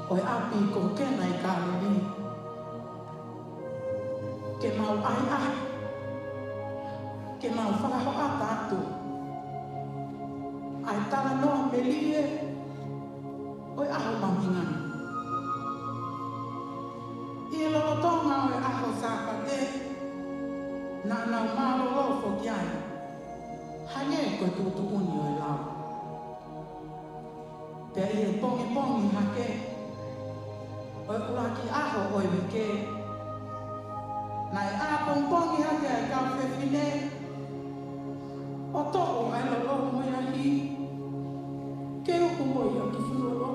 ʻo e ʻapi ko Kena ʻi Kāleli. Ke mau ʻahiʻahi, ke mau fakahoʻata atu ʻa e talanoa melie ʻo e ʻaho mahuʻinga ni. ʻI he lolotonga ʻo e ʻaho Sāpate, naʻa nau mālōlō foki ai, hangē ko e tuʻutuʻuni ʻo e lau. Pea ʻi he pongipongi hake ʻo e ʻuluaki ʻaho ʻo e uike, naʻe ʻā pongipongi hake ʻa e kau fefine ʻo toʻo ʻa e lolo mo e ahi ke uku mo ia ki fuoloto.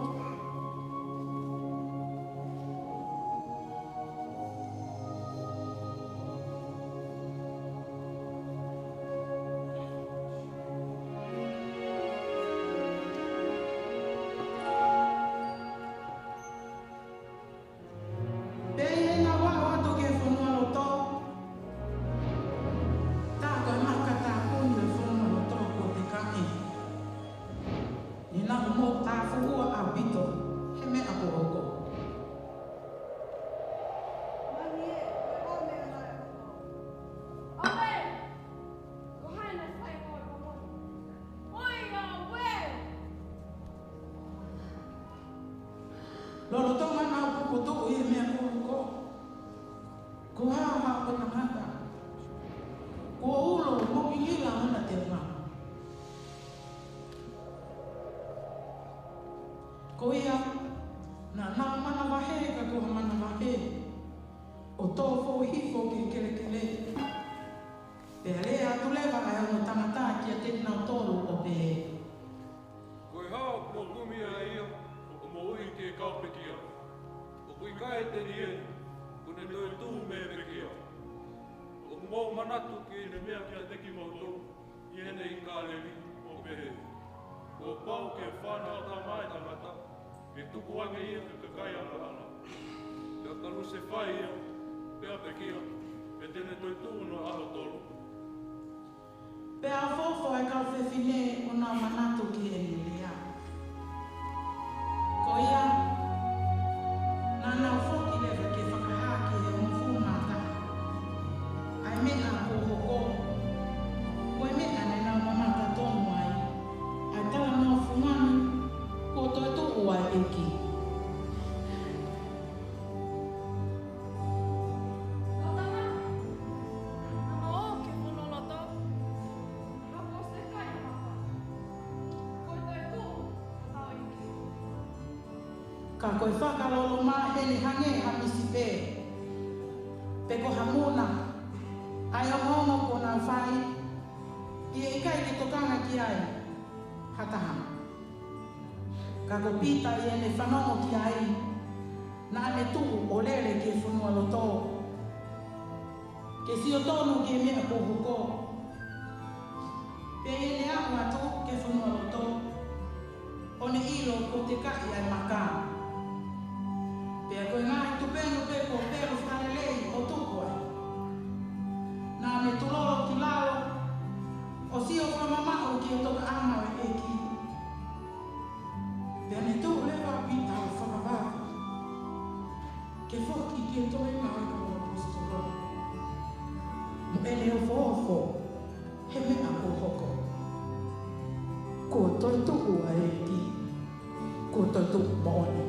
Pea ʻi heʻenau aʻu atu ki he fonualoto, tā ko e maka tāpuni ʻo e fonualoto kuo tekaʻi, ne nau moʻutāfuʻua ʻaupito he meʻa kuo hoko. Mani ē, ko e hā e meʻa naʻe hoko? ʻAve! Ko hai naʻe fai ko e pono? ʻOi, ʻave! Lolotonga ʻenau puputuʻu ʻi he meʻa kuo hoko, kuo hā ha ʻo e tangata kuo ulo mo ngingila hona teunga. Ko ia, naʻa nau manavahē ka ko ha manavahē ʻo tō foʻi hifo ki he kelekele. Pea lea atu leva ʻa e ongo tangata kiate kinautolu ʻo pehē, ko e hā ʻoku mou kumi ai ia ʻo moʻui ki he kau pekia? ʻOku ʻikai te ne ʻi heni, kuo ne toetuʻu mei he pekia. ʻOku mou manatu ki heʻene meʻa kiate kimoutolu ʻi heni ʻi Kāleli ʻo pehē, kuo pau ke fānau ʻa e Tama ʻo e tangata ke tuku ange ia ki he kakai angahala, pea kalusefai ia, pea pekia, pea te ne toetuʻu hono ʻaho tolu. Pea ofoofo ʻa e kau fefine ʻo nau manatu ki heʻene lea. Ko ia, naʻa nau foki leva ke fakahā ki he ongo fuʻu mata ʻa e meʻa kuo hoko, ko e meʻa ne nau mamata tonu ai, ʻa e talanoa fungani kuo toetuʻu ʻa e ʻEiki. Ka ko e fakaloloma ʻene hangē ha misi pē, pe ko ha muna, ʻa e ongoongo kuo nau fai, ʻi he ʻikai ke tokanga ki ai ha taha. Ka ko Pita ʻi heʻene fanongo ki ai, naʻa ne tuʻu ʻo lele ki he fonualoto, ke sio tonu ki he meʻa kuo hoko. Pea ʻi heʻene aʻu atu ki he fonualoto, ʻo ne ʻilo kuo tekaʻi ʻa e maka. Pea ko e ngaahi tupenu pē kuo pelu fakalelei ʻo tuku ai, naʻa ne tulolo ki lalo ʻo sio fakamamaʻu ki he tokaʻanga ʻo e ʻEiki. Pea ne tuʻu leva ʻa Pita ʻo fakavave ke foki ki he toenga ʻo e kau ʻaposetolo, mo ʻene ofoofo he meʻa kuo hoko. Kuo toetuʻu ʻa e ʻEiki, kuo toetuʻu moʻoni.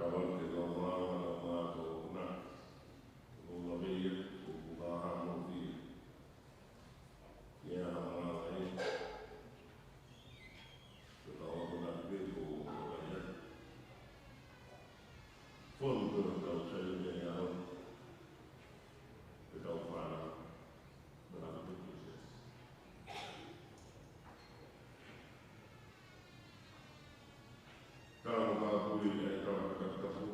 Kae ʻoua ke tau malanga ʻa e mātuʻa ʻo na. Ko ʻuhi ia, ko ʻuhi ʻa e moʻui. Ia, ʻa e malanga ē. Ko e tau ʻamanaki pē ko e ʻuhi ia. Fonu ko e tau sai ʻe au. Ko e tau fānau. Malanga pē ko e sai. Tau ka pui e tau ka tapu.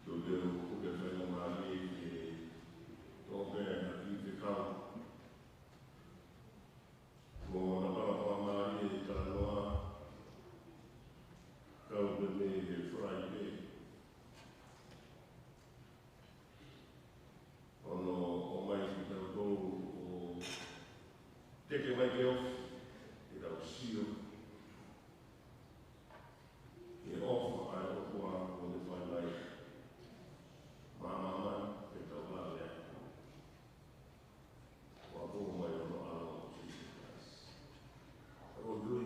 Tau te u kuke faingamālie ke tō pē ha kiʻi fekau. Ko ʻena palapalamālie ʻi he talanoa. Kau pē mei he Friday. ʻOno ʻomai kitautolu ʻo teke mai ke ofi, ke tau sio. Ke ʻofa ʻa e ʻOtua ʻo ne fai mai. Māmani, ke tau lave atu. Ko e ʻOtua mai ʻono ʻAlo ko Sīsū Kalaisi. Ko e tui,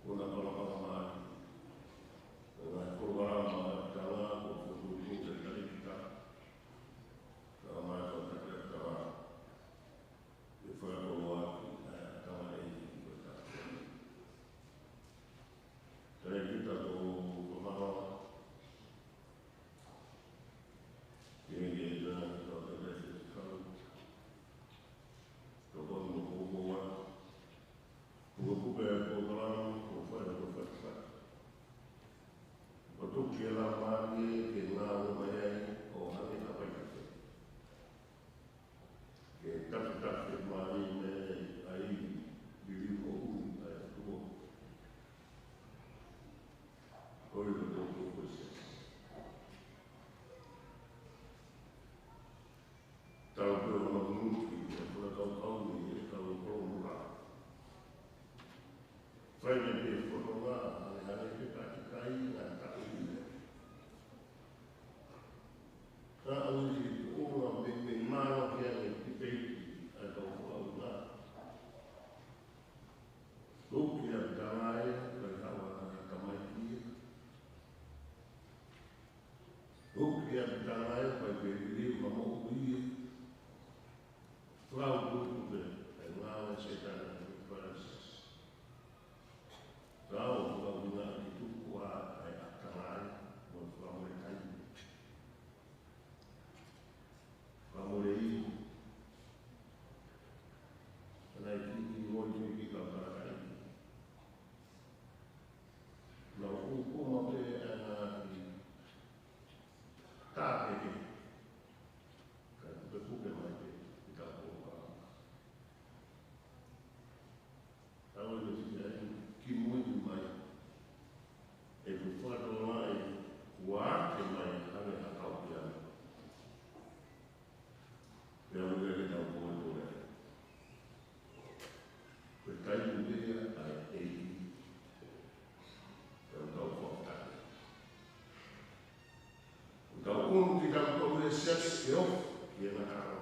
ko ʻena palapalamālie. Ko e ngaahi polokalama ʻa e tala, ko e fokotuʻu ʻe he talēkita. Tala mai ko e talēkita. Ke fakakoloa ki he tala ʻe ki ko e tala. Talēkita ko Kamala. Ke ke ta, ta, ta, ta, ta, ta, ta, ta, Kuo pehē ko e polokalama, ko e fai, ko e fai, fai. Ko e tuku ke lava mai ke ngāue mai ai ʻo hangē ha faifekau. Ke tafitafi mai mei ai liliu ʻo ʻuli ʻa e ʻOtua. Ko e ko e ko e ko e se. Tau pē ʻo manuki, ʻe fakakaukau ni, ʻe kau kolomula. Fai mai pē fono ngā, ʻane, ʻane pē ka ki kai ngā taʻu ni. Ka ʻosi tuʻunga me, me mālō ki ʻane ki peiki, ʻa e kau fakaʻunga. Tuki ʻa Tamae, kai hawa ʻa Tamae kia. Tuki ʻa Tamae, kai pē liliu ma moʻui. Flau tuku pē, kai ngāue Sētane, kai Francis. Tau, flau ngā ki tuku ʻa, ʻa Tamae, mo flau mo e kai. Ka mole i. Ka nai ki ki ngoi ki ki ka ka kai. Na u ko ma pe ana ki. Ka ke ke. Ka kupe kupe mai ke. Ki ka ko ka. Tau e meʻa ki ai, ki mui mai. ʻE ku fakatolai, ua ke mai, ane ha kau ki ai. Pea ua ke tau koe koe. Ko e kai ku pea, ai e ki. Pea tau fakatake. Tau unu ki tau koe siasi ke ofu, ki e na karo.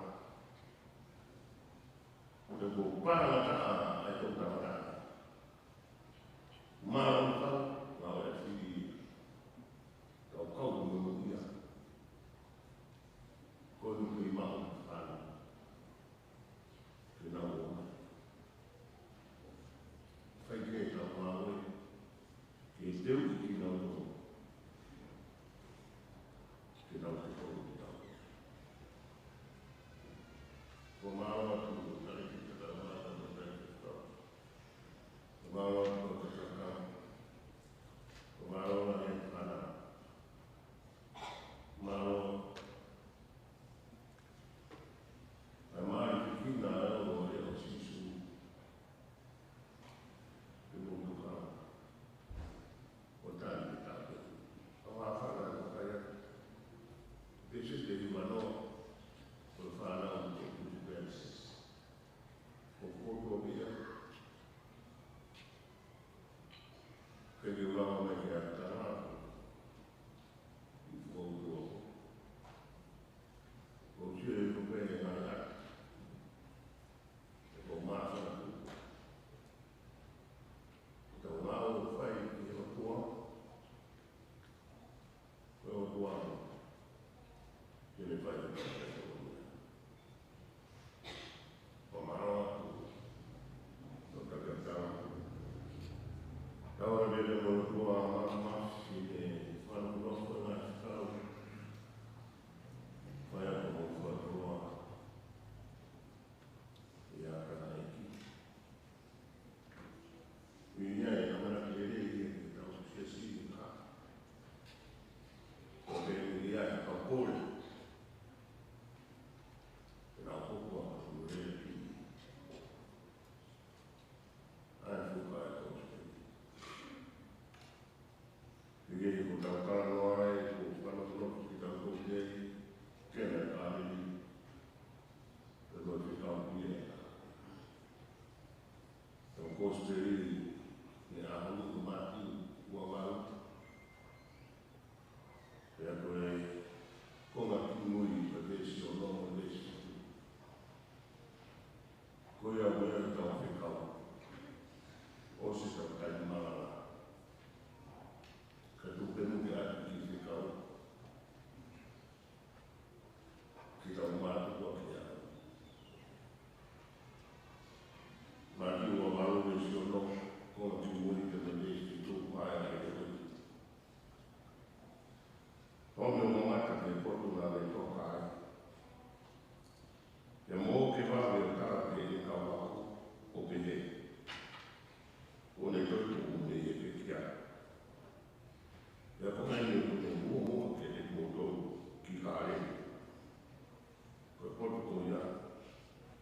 Ko e ko pāna ka ʻa e tau tangata. Mālō ka, ngā ʻo e fili. Kau kau mo mo ia. Ko e nui mau pāna. Ke nau ʻo. Fai ke tau ngāue. Ke teu ki nau ʻo. Ke nau te kau ki tau. Ko mālō atu, tali ki te tau mālō atu, tali ki te tau. Ko mālō atu, ko te tau. Ko mālō atu, e tana. Mālō. ʻAi mālō ki kina, ʻa e ʻo, ʻa e ʻo Sīsū. Ke mo tuka. ʻO ta Ke vave ʻo tala ki heʻene kau ako ʻo pehē, kuo ne toetuʻu mei he pekia. Pea ko hai ʻoku ne muʻomuʻa kiate kimoutolu ki Kāleli? Ko e potu ko ia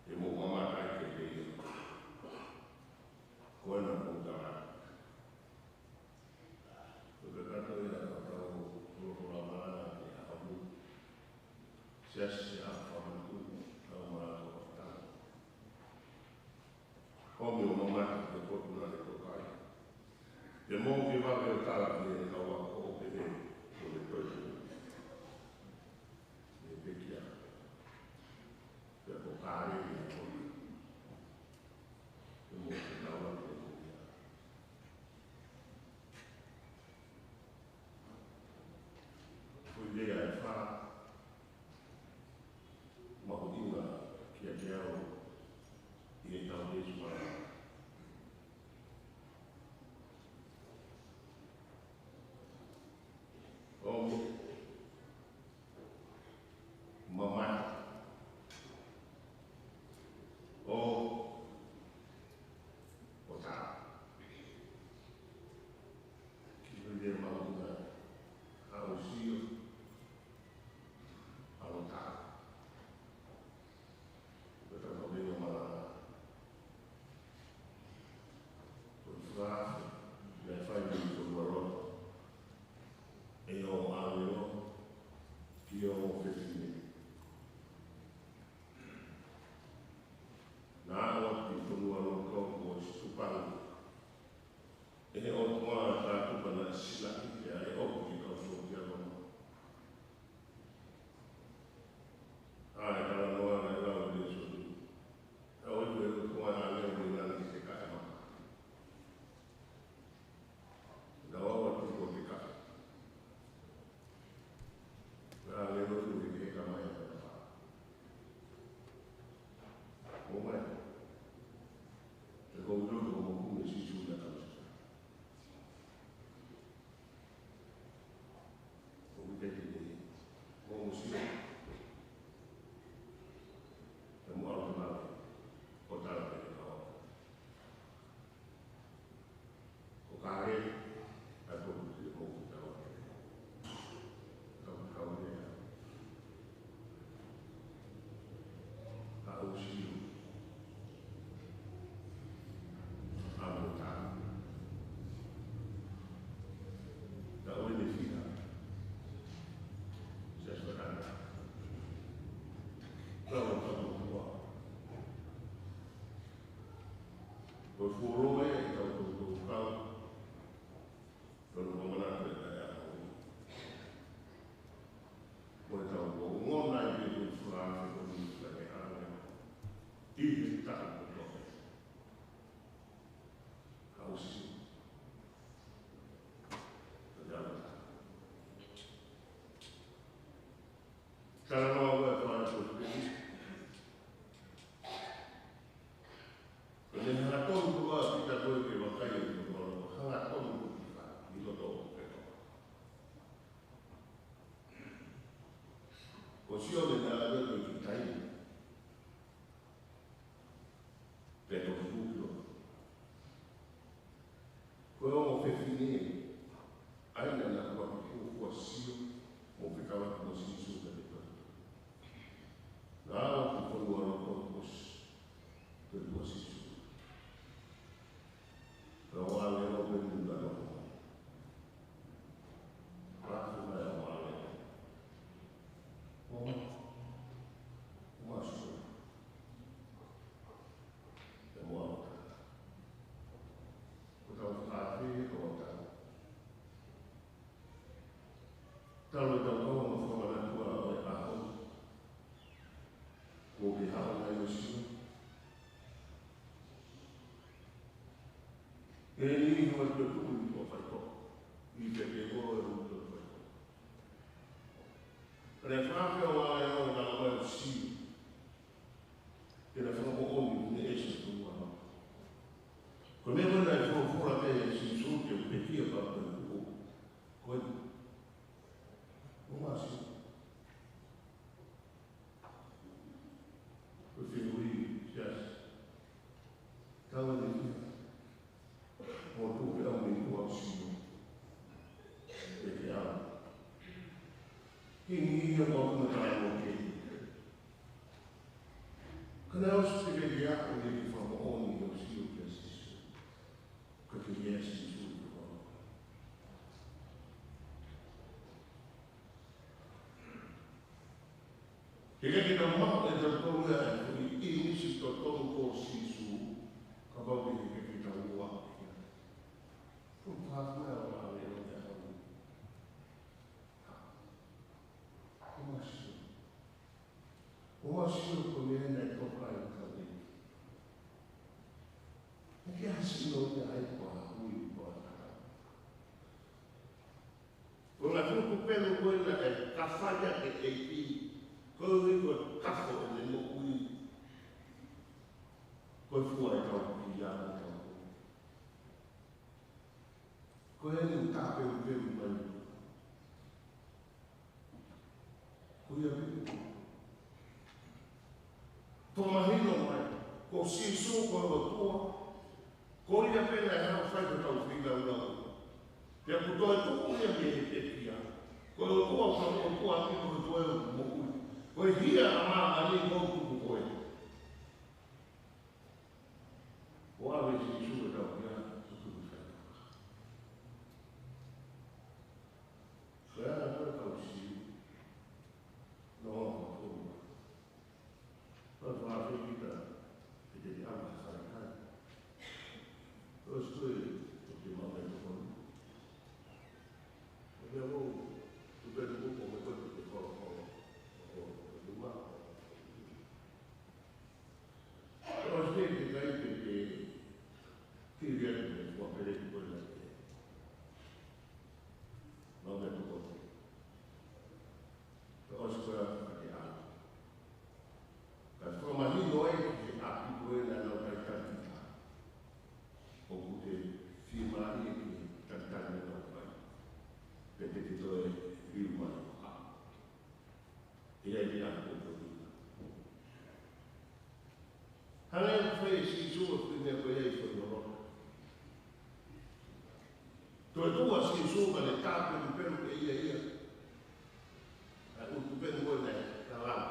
te mou mamata ai kiate ia, ko ena ʻoku ou tala atu. Ko e kakato ia ʻo ʻetau folofola malanga ki he ʻaho ni. Siasi ʻa Fakamanatu, tau malanga ʻo fakatau. Ko ʻeni ʻo mamata ki he potu naʻa ne toka ai. Te mou ke vave ʻo tala ki heʻene kau ako ʻo pehē, kuo ne toetuʻu mei he pekia. Pea ko Kāleli ʻa e potu. Te mou ke tala ki he pekia. Ko e lea ʻe fā mahuʻinga kiate au ʻi heʻetau veesi malanga. ʻO mamata. ʻO, ʻo tala. Kiʻi lea mahuʻinga, ʻa hoʻo sio, ʻa hoʻo tala. Ko ʻetau kaveinga malanga. Ko e fakaafe naʻe fai mei he fonualoto ʻe he ongo ʻāngelo ki he ongo fefine. Naʻa nau ʻi he fonualoto ko Situpanga. ʻE he ʻOtua, ka tupa naʻe silaʻi ʻe he ʻOtua ki he kau sōtia Loma. ʻA e talanoa naʻe lau ʻe Sīsū. ʻE ʻoatu ʻe he ʻOtua ʻa e ʻāngelo ʻo ʻiloange ki he kakai maka. Naʻa nau ʻalu atu ko e kakai. Ko e ʻāngelo ʻo ʻiloange ki he kakai maka. Mou mai. Te u ʻoatu ʻa e moʻoni ʻa Sīsū ʻi he tama. ʻOku te te te, mou sio. Te mou ʻalu mai, ʻo tala ki he kau ako. Ko Kāleli ʻa e potu te mou ke tala ki he kau, kau lea. ʻA hoʻo sio, ʻa hoʻo tala. Ka ʻoku ne fiha. Siasi Fakamanatu. Ka ʻoku tau ʻotua. Ko e fuoloa ʻetau toutou kau. Tonu ko e manatu ʻa e ʻaho ni. Ko ʻetau ongona ʻi he fakaafe ko ʻeni ʻa e ʻāngelo. ʻI he taʻu kotoa. Ka u sio. Ka te ala. Talanoa ko e fānau ko eni. Ko e hangatonu ko ē ʻa Pita ko ē ke vakai ʻi loto, hangatonu ko ē ʻi loto ʻo Pita. Ko Sione naʻe ʻalu atu ki Tailo. Pea toki hū ki loto. Ko e ongo fefine, ʻa ia naʻa nau ʻalu ʻo sio, mo fekauʻaki mo Sīsū ka te toki. Naʻa nau ʻalu ki he fonualoto ʻo sio, pea ʻoku ʻiloa Sīsū. Pea ʻalu ʻo pehē ni ka nofo. Pea ʻalu mai ʻo ʻalu. ʻO ma, ʻo ma sio. Te mou ʻalu. Ko ʻetau fakaafe, ko ʻetau. Talu ʻetau kau mo Fakamanatu ʻa e ʻaho. Ko e haʻu mai ʻo sio. ʻE ni ʻi hoʻo toetuʻu ʻi hoʻo faitoʻo. ʻI he pēpē ko e hoʻo toetuʻu. Pea ne fakaafe ʻo ʻalu ʻo tala mai ʻo sio. Ke na fakamoʻoni ʻoku ne ʻi he sio ʻa e ʻOtua. Ko e meʻa ko ē naʻe folofola ki ai ʻe Sīsū ke u pekia pea u toetuʻu. Ko e. ʻO ma sio. Ko e fenui He ngi ia ʻoku ʻalu mai ʻa e moke. Ka naʻe ʻosi pē ke ʻi ai ʻa e fakamoʻoni ʻo Sīsū kia Sīsū. Ka ke ia Sīsū ke fakamoʻoni. He ʻikai ke tau maʻu ʻe tautolu ia ʻa e foʻi ʻīmisi totonu ko Sīsū, kapau ʻe ʻikai ke tau ʻilo ia. Ko e pāpuna ʻo ʻave ʻo te hau. ʻOku mau sio. ʻOku mau sio ko e meʻa naʻe toka ai ka te. ʻOku ʻikai ha sino ia ai ko ha hui ko ha tata. Ko e ngaahi tupelu ko ena ʻe kafai ʻaki ʻe he ʻEiki, koeʻuhi ko e kafo ʻene moʻui. Ko e fua ʻetau kiʻi ʻa ʻetau. Ko eni ʻoku tāpeupeu mai. Ko ia pē. Fakamahino mai, ko Sīsū ko e ʻOtua, ko ia pē naʻe haʻu ʻo fai hotau feilaulau. Pea kuo toe tuʻu ia mei he pekia. Ko e ʻOtua, ko e ʻOtua ʻaki ko e toe moʻui. Ko e hia ʻa māmani mo tuku ko e. ʻO ʻave Sīsū ʻetau hia, ʻo tuku fai. Ko e anga ko e kau Siu, no, ko e Ko e fakaafeʻi kita, ke te anga fai kai. Ko e sui, ko te mau mei tokoni. Ko te mau, tu pe tu ko me ko te kolo kolo. Ko te mau. Ko e sui ke kai ke te, ki ria ke te kua pere ko na ke. Mau mei tokoni. Ko e sui ko e anga ke anga. Ka fakamahino ai ki he ʻapi ko ē naʻa nau talitali kita. ʻOku te fiemālie ki he talitali naʻa nau fai. Pea te te toe liu mai. ʻI ai pē ʻa e kotoa. Hangē ko e fai ʻe Sīsū ʻa e foʻi meʻa ko ia ʻi he foʻi loloto. Toe tuʻu ʻa Sīsū ka ne tāpelupelu pē ia ia. ʻA e ʻutu pē mo e nai, ka lava.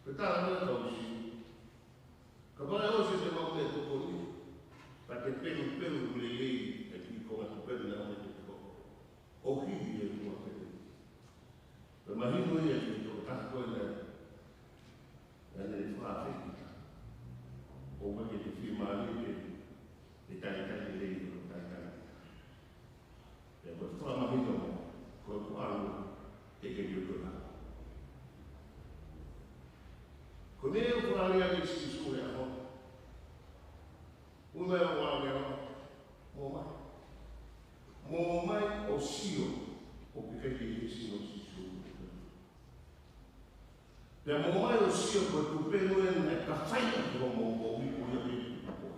Ko e tala mai ʻa e kau Siu. Kapau ʻe ʻosi ʻete mau mei tokoni, ka te pelupelu lelei ʻa e kiʻi konga tupelu naʻa mei tokoni. ʻO hili e ua pē. Pea mahino ia ki he tokotaha ko ē naʻe, naʻa ne fakaafeʻi kita. ʻOua ke te fiemālie ke, ke talitali lelei ʻo talitali kita. Pea ko e fakamahino, ko e kuo ʻalu, ʻe ke ʻiloa. Ko e meʻa ʻoku fakalea ʻe Sīsū he ʻaho. Ua meʻa ʻoku ʻalu he ʻaho. Mō mai. Mō mai ʻo sio, ʻoku ʻikai ke ʻi ai ha sino ʻo Sīsū. Pea mō mai ʻo sio ko e tupelu ena naʻe kafai ʻaki hoʻomou moʻui ko ia pē tuku ko ē.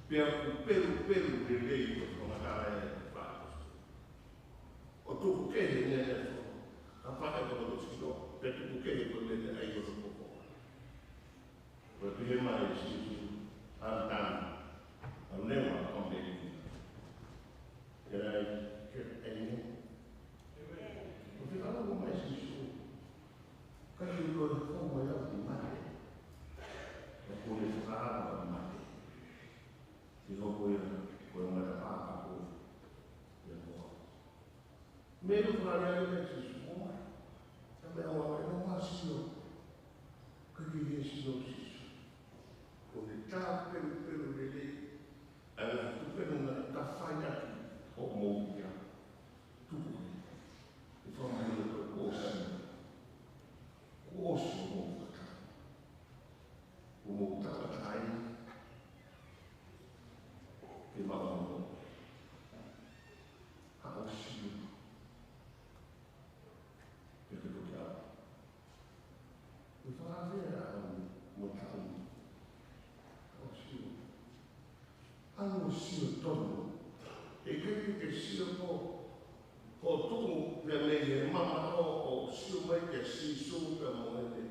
Pea ʻoku pelupelu lelei ko e fakamatala ʻa e fakaʻosi. ʻO tuku kehe ʻene ʻefa, kafai ʻaki hono sino, pea tuku kehe ko e meʻa ʻa e ʻai hono poko. Ko e pehē mai ʻe Sīsū, ʻAlu atu, ʻalu atu ʻo come back. Can I get amen? ʻO fekauʻaki mai Sīsū. Ka ʻi loto ko mai ʻa e mate. ʻOku ne fakaava mate. ʻI hoʻo ia, ko e matapā ko ia ko. Meʻa ʻoku fakalea ʻe Sīsū, mō mai. Ka meʻa ʻoku ʻalu he ʻaho mō mai ʻo sio. Ka ʻi ai ha sino ʻo Sīsū. Ko e tāpelupelu lelei, ʻa e tupelu naʻe kafai ʻaki hoʻomou ia. Tuku. ʻE fakamahino ko e ʻosi. Ko e ʻosi hoʻomou fakataha. Ko hoʻomou tauʻatāina. Ke mau ʻalu. Haʻu ʻo sio. Pea ke toki ʻalu. ʻE fakaafeʻi ʻa e ʻaho mo e taʻu. Haʻu ʻo sio. ʻAlu ʻo sio tonu. ʻE ʻikai ke ke sio ko, ko e tuʻu pē mei he mamaʻo ʻo sio mai kia Sīsū pea mo ʻene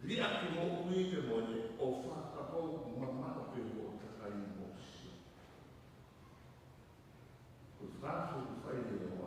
liʻaki moʻui pea mo ʻene ʻofa, kapau mamaʻo pē hoʻo takai mo sio. Ko e fakaafeʻi ʻoku fai ʻe he ʻOtua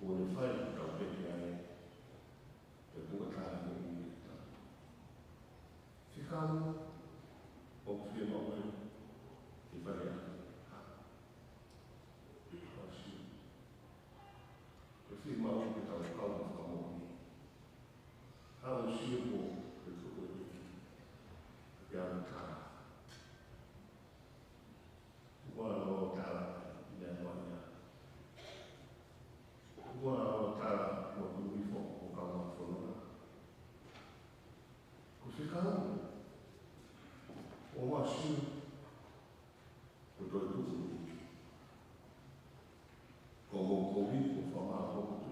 ʻo ne fai ʻetau pehē ai, pea kuo tala mo ia ʻetau. Fekau, ʻoku fiemaʻu ʻe he fale ʻa ha. Haʻu ʻo sio. Ko e fiemaʻu ke tau kau mo fakamoʻoni. Haʻu ʻo sio ko e ko e ko e. Ke ʻalu tala. Ua ʻo tala, ina ua ia. Ua ʻo tala, mo tui fo, ʻo kau mo fononga. Ko e fekau, ʻo ua sio, ko e toetuʻu. Ko mo kovi, ko fama, ko tu.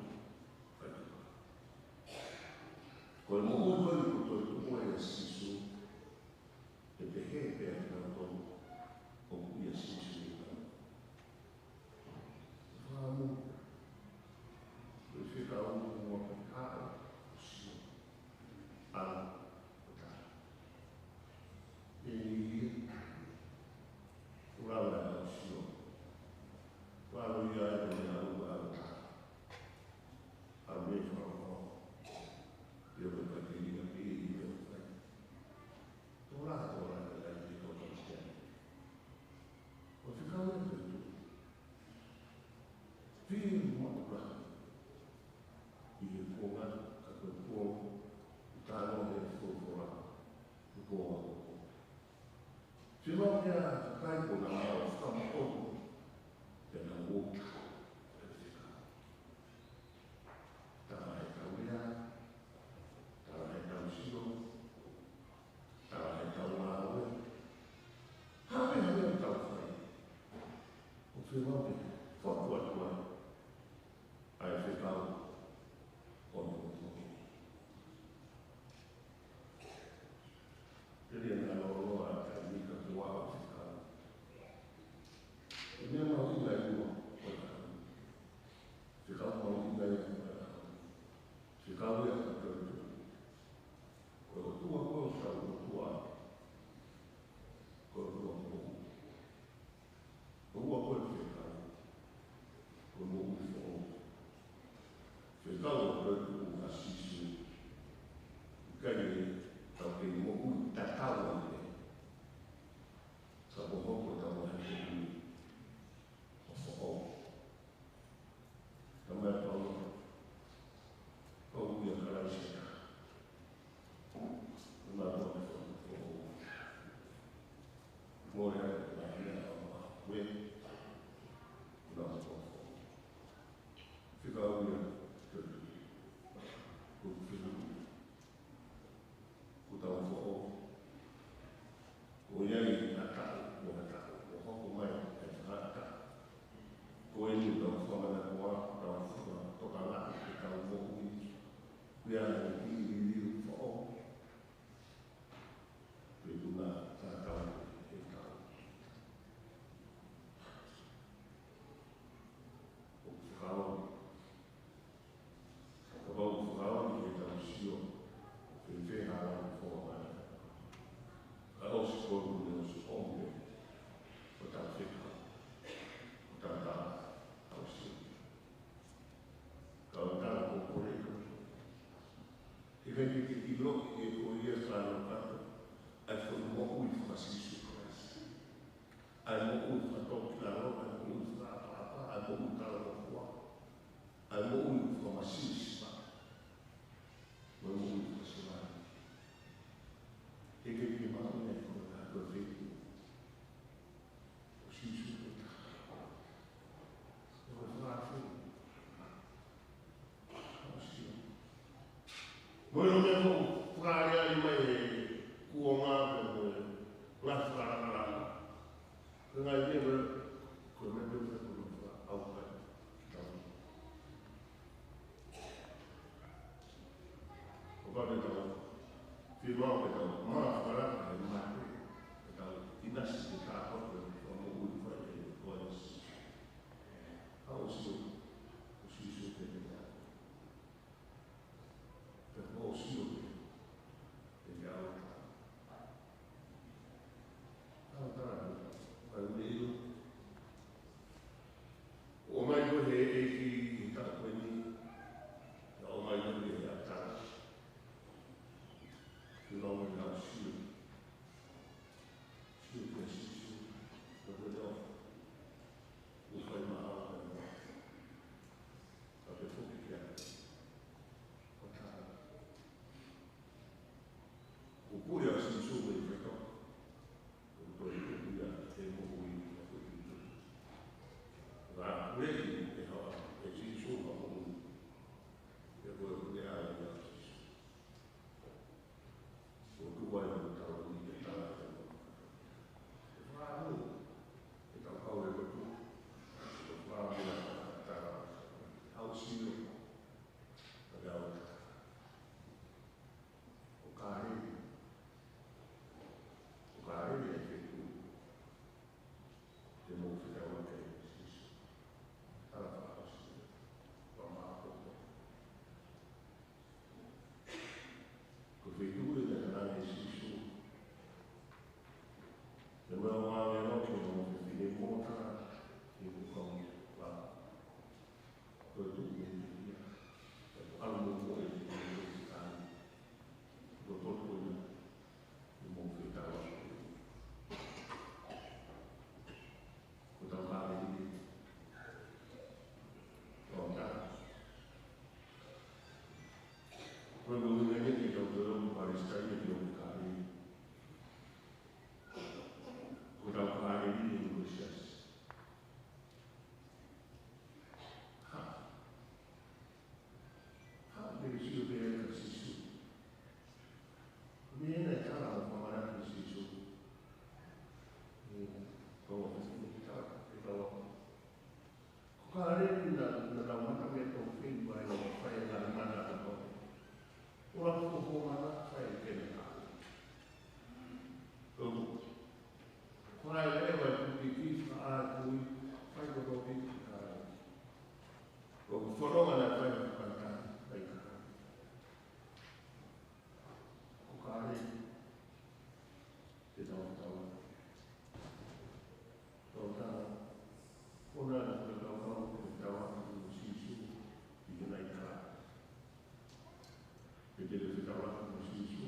Ko e moʻui ko e ko toetuʻu ʻa Sīsū. ʻE pehē pē ʻa kinautolu ʻoku ʻia Sīsū ʻi kinautolu. Fakamoʻoni, ko e fekau ʻoku ua pē haʻu ʻo sio. ʻAlu ʻo tala. ʻE ni ia, ʻo lava ʻo sio. Lava ia ʻo ʻalu ʻo tala. ʻAlu ʻo fakamoʻoni. Ia ko e kaikelia pē ia ʻoku fai. Tō la, tō la, tō la, tō la, tō la. Ko e fekau ʻa e toetuʻu. Fiemaʻu lahi. ʻI he kuonga, ka ko e kuonga, ʻi he tano he folofola, ʻi he kuonga. Fiemaʻu ke ʻa e kakai ko ena ʻo fakamoʻoni, pea nau ō ki he fekau. Tala ʻetau lea, tala ʻetau sio, tala ʻetau ngāue. Hā e meʻa ʻoku tau fai. ʻOku fiemaʻu ke fotu atu ai ʻa e fekau ʻo e motuʻa. Pea ʻi he lolotonga ʻa e taimi ka kuo ʻa e fekau. ʻI he meʻa mahuʻinga ʻe ua ʻoku tau. Fekau mahuʻinga ʻe ua ʻoku tau. Fekau ia ʻa e toetuʻu. Ko e ʻOtua ko ē ʻoku tau ʻOtua. Ko e ʻOtua ko ē. Ko e ua ko e fekau. Ko e moʻui foʻou. Fekau ʻa e toetuʻu ʻa Sīsū. ʻIkai ke tau kei moʻui tatau ange. Ka ko hono tau ʻai ke ui. ʻO foʻou. Tamai Paula, ʻoku ʻia Kalaisi ʻa e taha. Ko e mātuʻa ke foʻou. Mole ai ko e mātuʻa ʻa e ʻOtua. Ko e mātuʻa foʻou. Fekau ia, ko e fekau. Ko e tau foʻou. Ko ia ʻi ha taʻu, ko ha taʻu, ko hoko mai, ʻe ha taʻu. Ko eni ʻoku tau fakamanatua, tau fakatokangaʻi, ʻetau moʻui. Ko ia ʻe kiʻi liliu foʻou. Pe tuna tatau ʻetau. ʻOku fekau. Kapau ʻoku fekau ʻi heʻetau sio, fēfē hala ʻoku fou mai. Ka ʻosi ko ē ʻoku ne ʻosi ʻomai, ʻo tau fekau, ʻo tau tala, ʻosi. Ka ʻo tala ko Kolinitō. ʻIkai ke ke ʻiloʻi ʻe koe ia kānokato, ʻa e foʻi moʻui faka-Sīsū Kalaisi. ʻA e moʻui fakatōkilalo, ʻa e moʻui fakaʻapaʻapa, ʻa e moʻui talangofua, ʻa e moʻui fakamasiva, ʻa e moʻui fakasiva. ʻIkai ke maʻu ʻe koe ha toe feituʻu. ʻO Sīsū ko e taha. ʻO e fakafeʻao. Mo e meʻa ko ē, fakaʻaliʻali mai e kuonga pea mo e ngaahi fakalakalaka. Ko e ngaahi meʻa ko ē, ko e meʻa ko ē ko e meʻa fakaʻaukai. ʻO pau ke tau, fiemaʻu ke tau, ma fakalaka he mate, ke tau ʻinasi ke tau koto, ʻo moʻui fai e koe. ʻA ʻosi, ʻosi, ʻosi, ʻosi, ʻosi, ʻosi, ʻosi, ʻosi, ʻosi, ʻosi, ʻosi, ʻosi, ʻoku ʻomai ko ē ʻe he ʻEiki ʻi he taʻu ko eni, Ko e ʻuhinga ia ke tau toe ō ki Palesitaine ke ō ki Kāleli. Ko ʻetau Kāleli ʻi he siasi. Ha. Ha, ke sio pē ʻa Sīsū. Ko e meʻa ia naʻe tala ʻo fakamanatu ʻe Sīsū. ʻE, ko e fefine ʻi Kāleli, ʻi Kāleli. Ko Kāleli naʻa, naʻa nau mata mei he tau fei vai ʻo fai ngaahi mana ʻa e kau. ʻO laku ko ko mana fai ke ne ka. Ko, ko ai le vai ku piki fa a kui, fai ko ko piki Kāleli. Ko ko fononga naʻe fai ko Kāleli, fai Kāleli. Ko Kāleli, te tau tau. Tau tau. Ko ena naʻa tau tau, te tau ʻalu ki Sīsū, ʻi he naʻe tala. Ke te le te tau ʻalu ki Sīsū,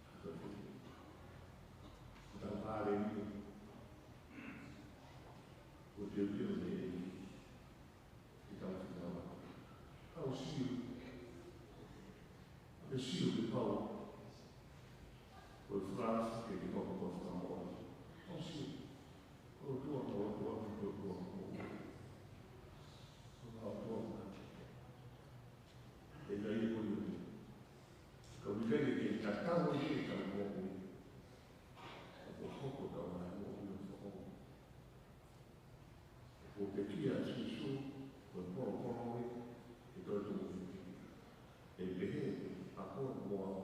ka tau. Ko ʻetau Kāleli, ko e teuteu ʻe he ʻEiki. Ke tau fekau. Tau sio. Ke sio ke pau. Ko e fakaʻamu ke ke pau ko e fakamoʻoni. Tau sio. Ko e ʻOtua, ko e ʻOtua, ko e ʻOtua, ko e ʻOtua. Ko e ʻOtua. ʻE ʻikai ko e ʻOtua. Ka ʻoku ʻikai ke tatau ia ʻetau moʻui. Ko e hoko ʻetau moʻui ʻo fakamoʻoni. Ko e pekia ʻa Sīsū, ko e pō ko ē, ʻe toe tuʻu. ʻE pehē, ʻa koe mo au,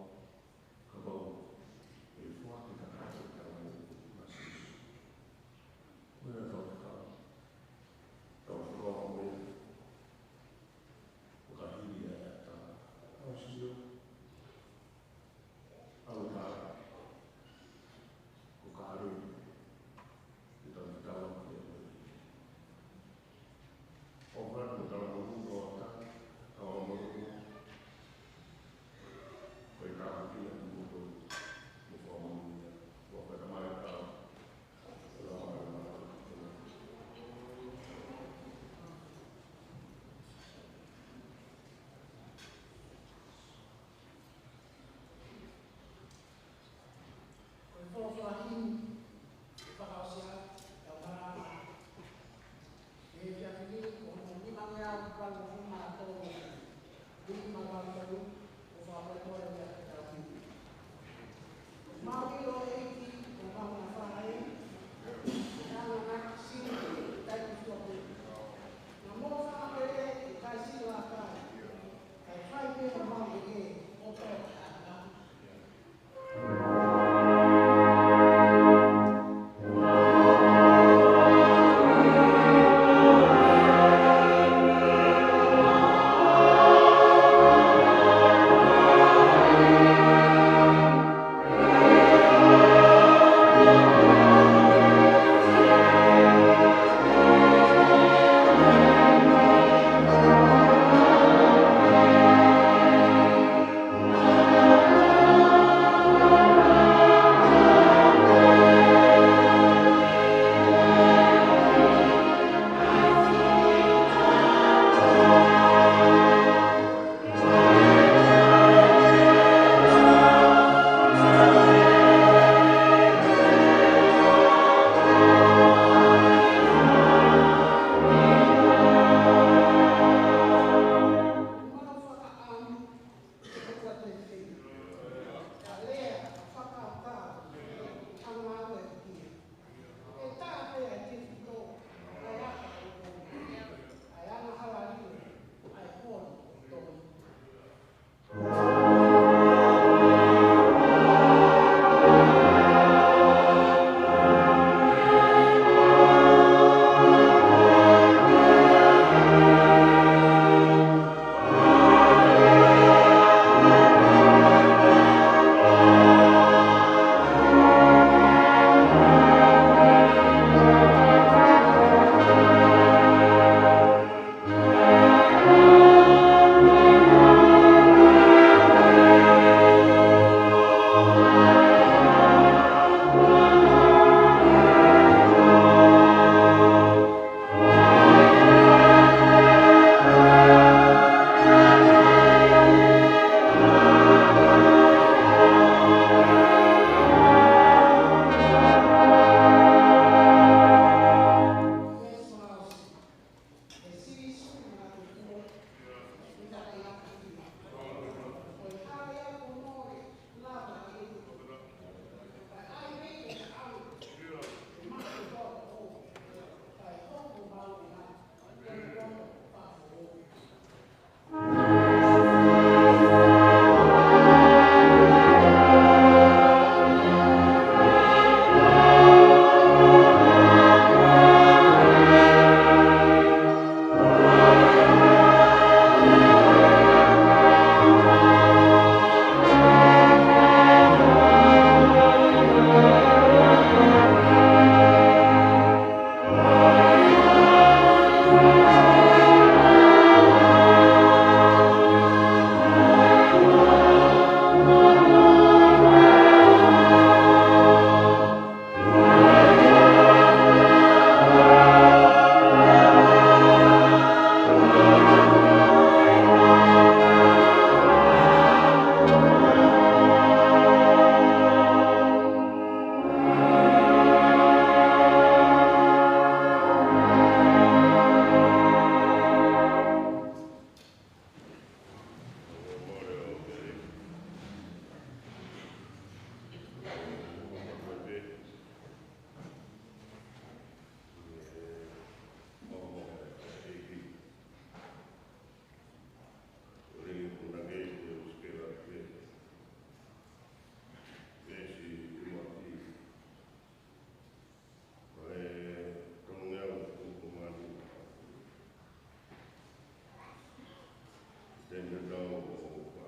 Ina tau o pa.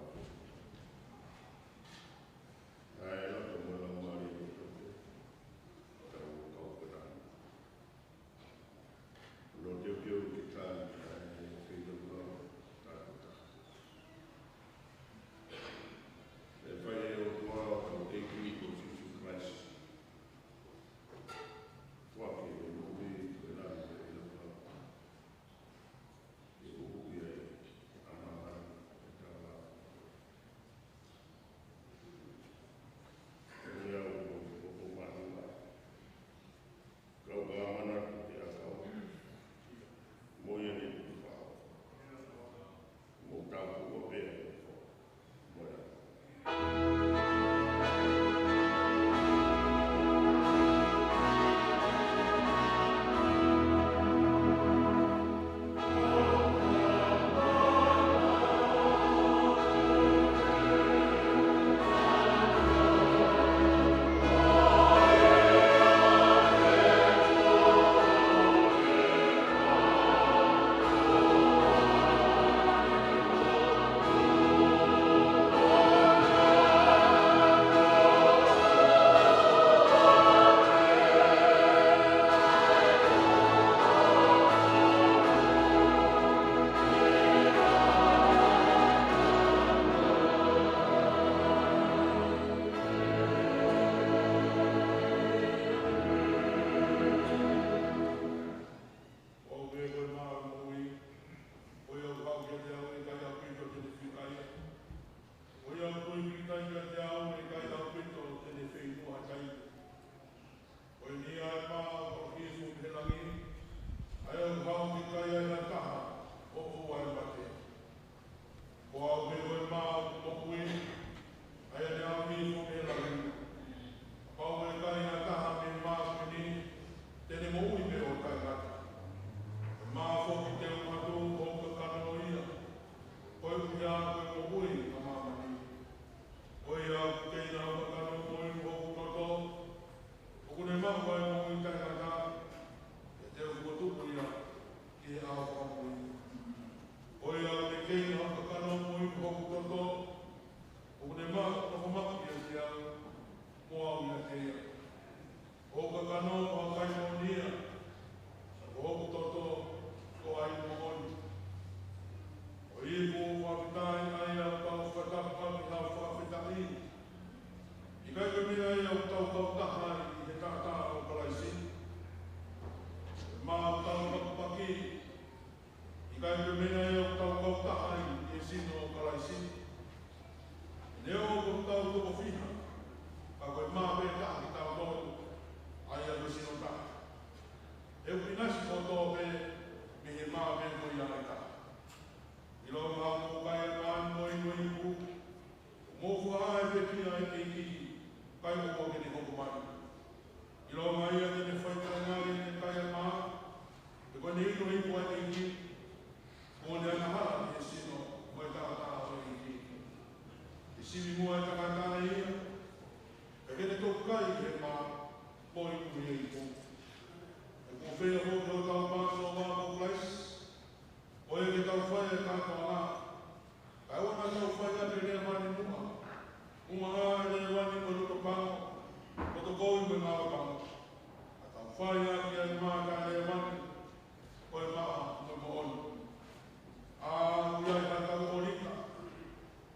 Ai, la to mo la mari o to. Tau kau kata. Lo te ke o ke ta, ai, ke to kau. E fai e o tua o te ki ko Sīsū Kalaisi. Tua ke o mo me ke la ke la. ʻOku ou pehē ko e mā ʻo e moʻui, ko ia ʻoku haʻu kiate au ʻe ʻikai ʻaupito te ne fiekaia. Ko ia ʻoku tui pīkitai kiate au ʻe ʻikai ʻaupito te ne feʻinua ha taimi. Ko eni ʻa e mā ʻoku hifo mei he langi, ʻa ia ʻoku haʻu ke kai ai ha taha ʻo ʻoua ʻe mate. Ko au pē ko e mā ʻo e moʻui, ʻa ia naʻe hifo mei he langi. Kapau ʻe kai ha taha mei he mā ko eni, te ne moʻui pē ʻo taʻengata. Ko e mā foki te u ʻoatu ʻoku kakano ia, koeʻuhi ko e moʻui ʻa māmani. Ko ia ʻoku keina hoku kakano mo inu hoku toto, ʻoku ne maʻu ʻa e moʻui taʻengata, pea te u fokotuʻu ia ki he ʻao fakamoʻui. Ko ia ʻoku keina hoku kakano mo inu hoku toto, ʻoku ne maʻu, nofo maʻu ia kiate au, mo au ia kiate ia. Hoku kakano ko ha kai moʻoni ia, ka ko hoku toto ko ha ipu moʻoni. ʻOku ou fakafetaʻi ʻa ia ʻoku tau fakatapu ʻaki ha fakafetaʻi. ʻIkai ko e meʻa ia ʻoku tau kautaha ai ʻi he taʻataʻa ʻo Kalaisi. Mā ʻoku tau fakapaki. ʻIkai ko e meʻa ia ʻoku tau kautaha ai ʻi he sino ʻo Kalaisi. Neongo ʻoku tau toko fiha, ka ko e mā pē taha kitautolu, ʻa ia ko e sino taha. He ʻoku ʻinasi kotoa pē mei he mā pē ko ia ʻe taha. ʻIlonga ʻoku mou kai ʻa e mā ni mo inu ʻa e ipu, mou fakahā ʻa e pekia ʻa e ʻEiki, kae ʻoua ke ne hoko mai. ʻIlonga ia te ne fai taʻengata ʻene kai ʻa e mā, pea ko ʻene inu ʻa e ipu ʻa e ʻEiki, kuo ne angahala ki he sino ʻo e taʻataʻa ʻo e ʻEiki. Ke sivi muʻa ʻa e tangata ia, pea ke ne toki kai ʻi he mā, mo inu ʻi he ipu. He kuo feia foki hotau Pāsova ko Kalaisi, ko ia ke tau fai ʻa e kātoanga, kae ʻoua naʻa tau fai ʻaki ʻa e lēvani muʻa. ʻUmaʻā ʻa e lēvani ko e loto pango, loto kovi mo e ngāue pango. Ka tau fai ʻaki ʻa e mā taʻelēvani, ko e mā mo e moʻoni. ʻA ia ʻoku ʻi ai haʻatau ʻōlita,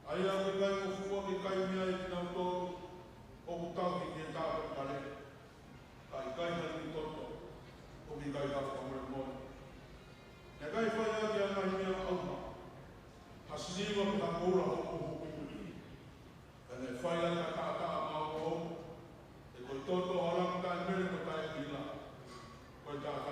ʻa ia ʻoku ʻikai ngofua ke kai mei ai kinautolu ʻoku tauhi ki he tāpuaki pale. Ka ʻikai ha liʻi toto, ʻoku ʻikai ha fakamolemole. Naʻe ʻikai fai ʻaki ʻa e ngaahi meʻa ʻauha, ha siliva pe ha koula hokohoko. Ka naʻe fai ʻaki ʻa e taʻataʻa maʻongoʻonga, he ko e toto ʻo ha langi taʻemele mo taʻeʻila, ko e taʻataʻa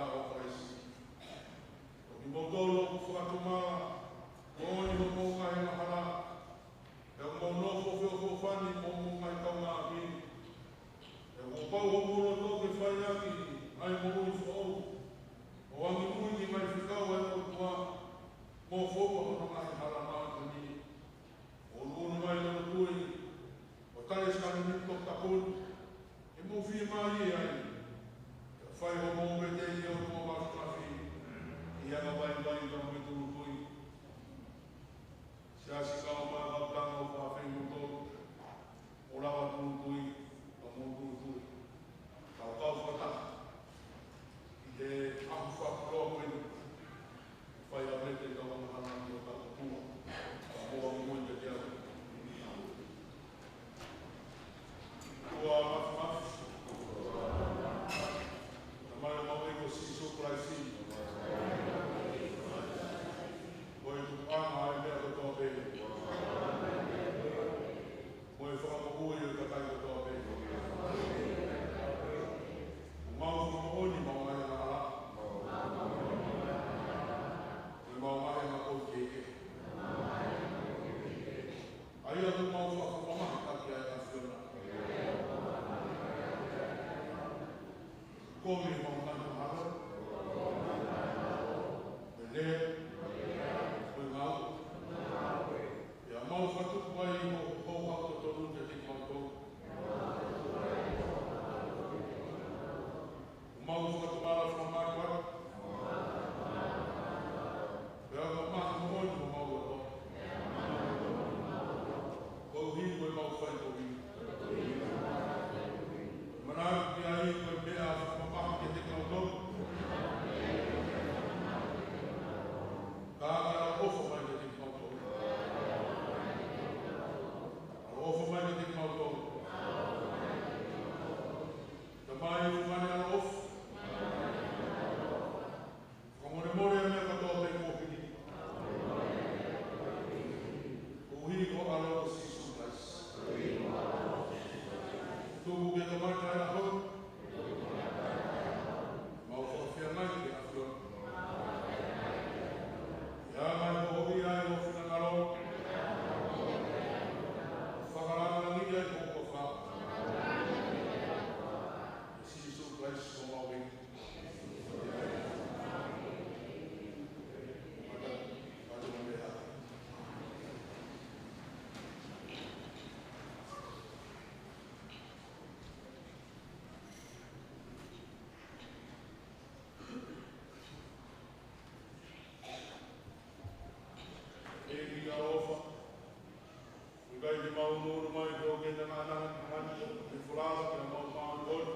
Ulu mai ko kei na ngana ngana, ke falala ki he mau mau ʻi ʻoku.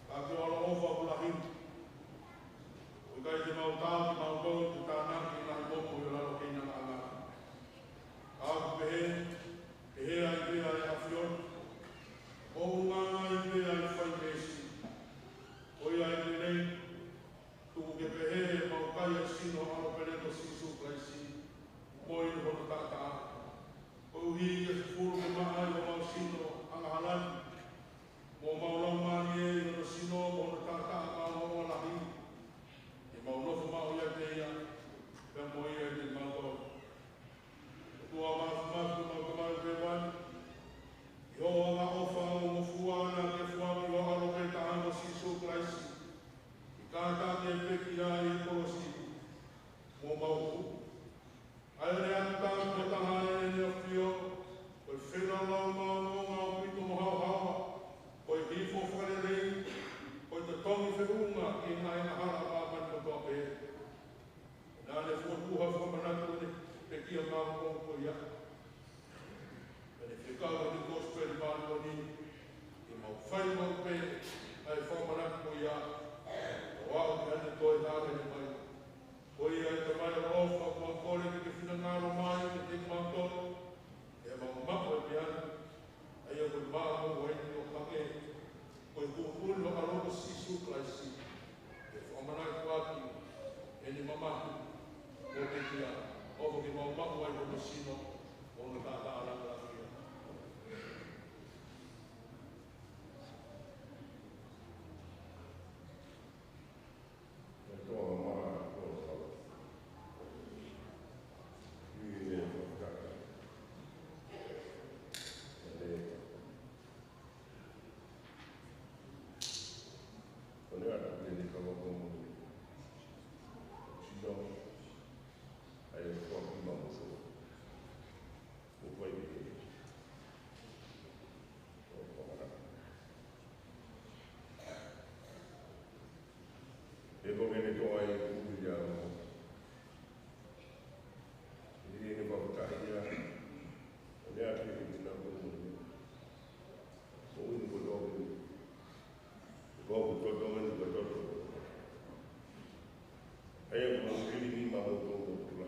Ka ko e ʻaloʻofa ʻoku lahi. ʻOku ʻikai te mau tau kimautolu ke tānaki ʻi he ngaahi momo ʻi lalo kei na ngana. Ka ʻoku pehē, pehē ai pē ʻa e ʻAfiona. ʻOku ngana ai pē ʻa e fai meesi. Ko ia ai pē nei, tuku ke pehē ʻemau kai ʻa e sino ʻo e ʻAlo pele ko Sīsū Kalaisi, mo inu hono taʻataʻa. Koeʻuhi ke fufulu ke maʻa ʻi homau sino angahala ni, mo homau laumālie ʻi hono sino mo hono taʻataʻa maʻongoʻonga lahi, ke mau nofo maʻu ʻiate ia, pea mo ia ʻiate kimautolu. ʻOtua Māfimafi, mau ka mau pē vani, ʻi hoʻo angaʻofa ʻo ngofua naʻa ke foaki ho ʻAlo pē taha ko Sīsū Kalaisi, ke kātaki ʻa e pekia ʻi he kolosi, mo mau hū. ʻA ia ʻoku ne ʻatu tāpuaki taha ʻEne ʻAfio, ko e feilaulau maʻongoʻonga ʻaupito mo haohaoa, ko e hifo fakalelei, ko e totongi feʻunga ki he ngaahi angahala ʻo māmani kotoa pē. Naʻa ne fokotuʻu ha fakamanatu ʻo e pekia maʻongoʻonga ko ia. Pea ne fekau ʻene kosipeli māʻoniʻoni, ke mau fai maʻu pē ʻa e fakamanatu ko ia, ʻo aʻu ki heʻene toe hāʻele mai. Ko ia ʻe Tamai ʻaloʻofa, ʻoku mau kole ke ke finangalo mai kiate kimautolu, ke mau maʻu e meʻa ni, ʻa ia ko e maʻu ʻa e uaine ʻo hangē ko e kuʻukuʻu ʻo ho ʻAlo ko Sīsū Kalaisi, ke fakamanatu ʻaki ʻene mamahi mo e pekia, ʻofa ke mau maʻu ai hono sino, mo hono taʻataʻa langilangiʻia. He ko ʻene toʻa ʻi ʻuhi ia mo. ʻI heʻene fakataha ia, ʻo ne ʻatu ʻi he kina ko mo ni. Ko inu ko toki. Ko ko totongi ko toto. ʻA ia ko mau kili ni ma mo ko mo kula.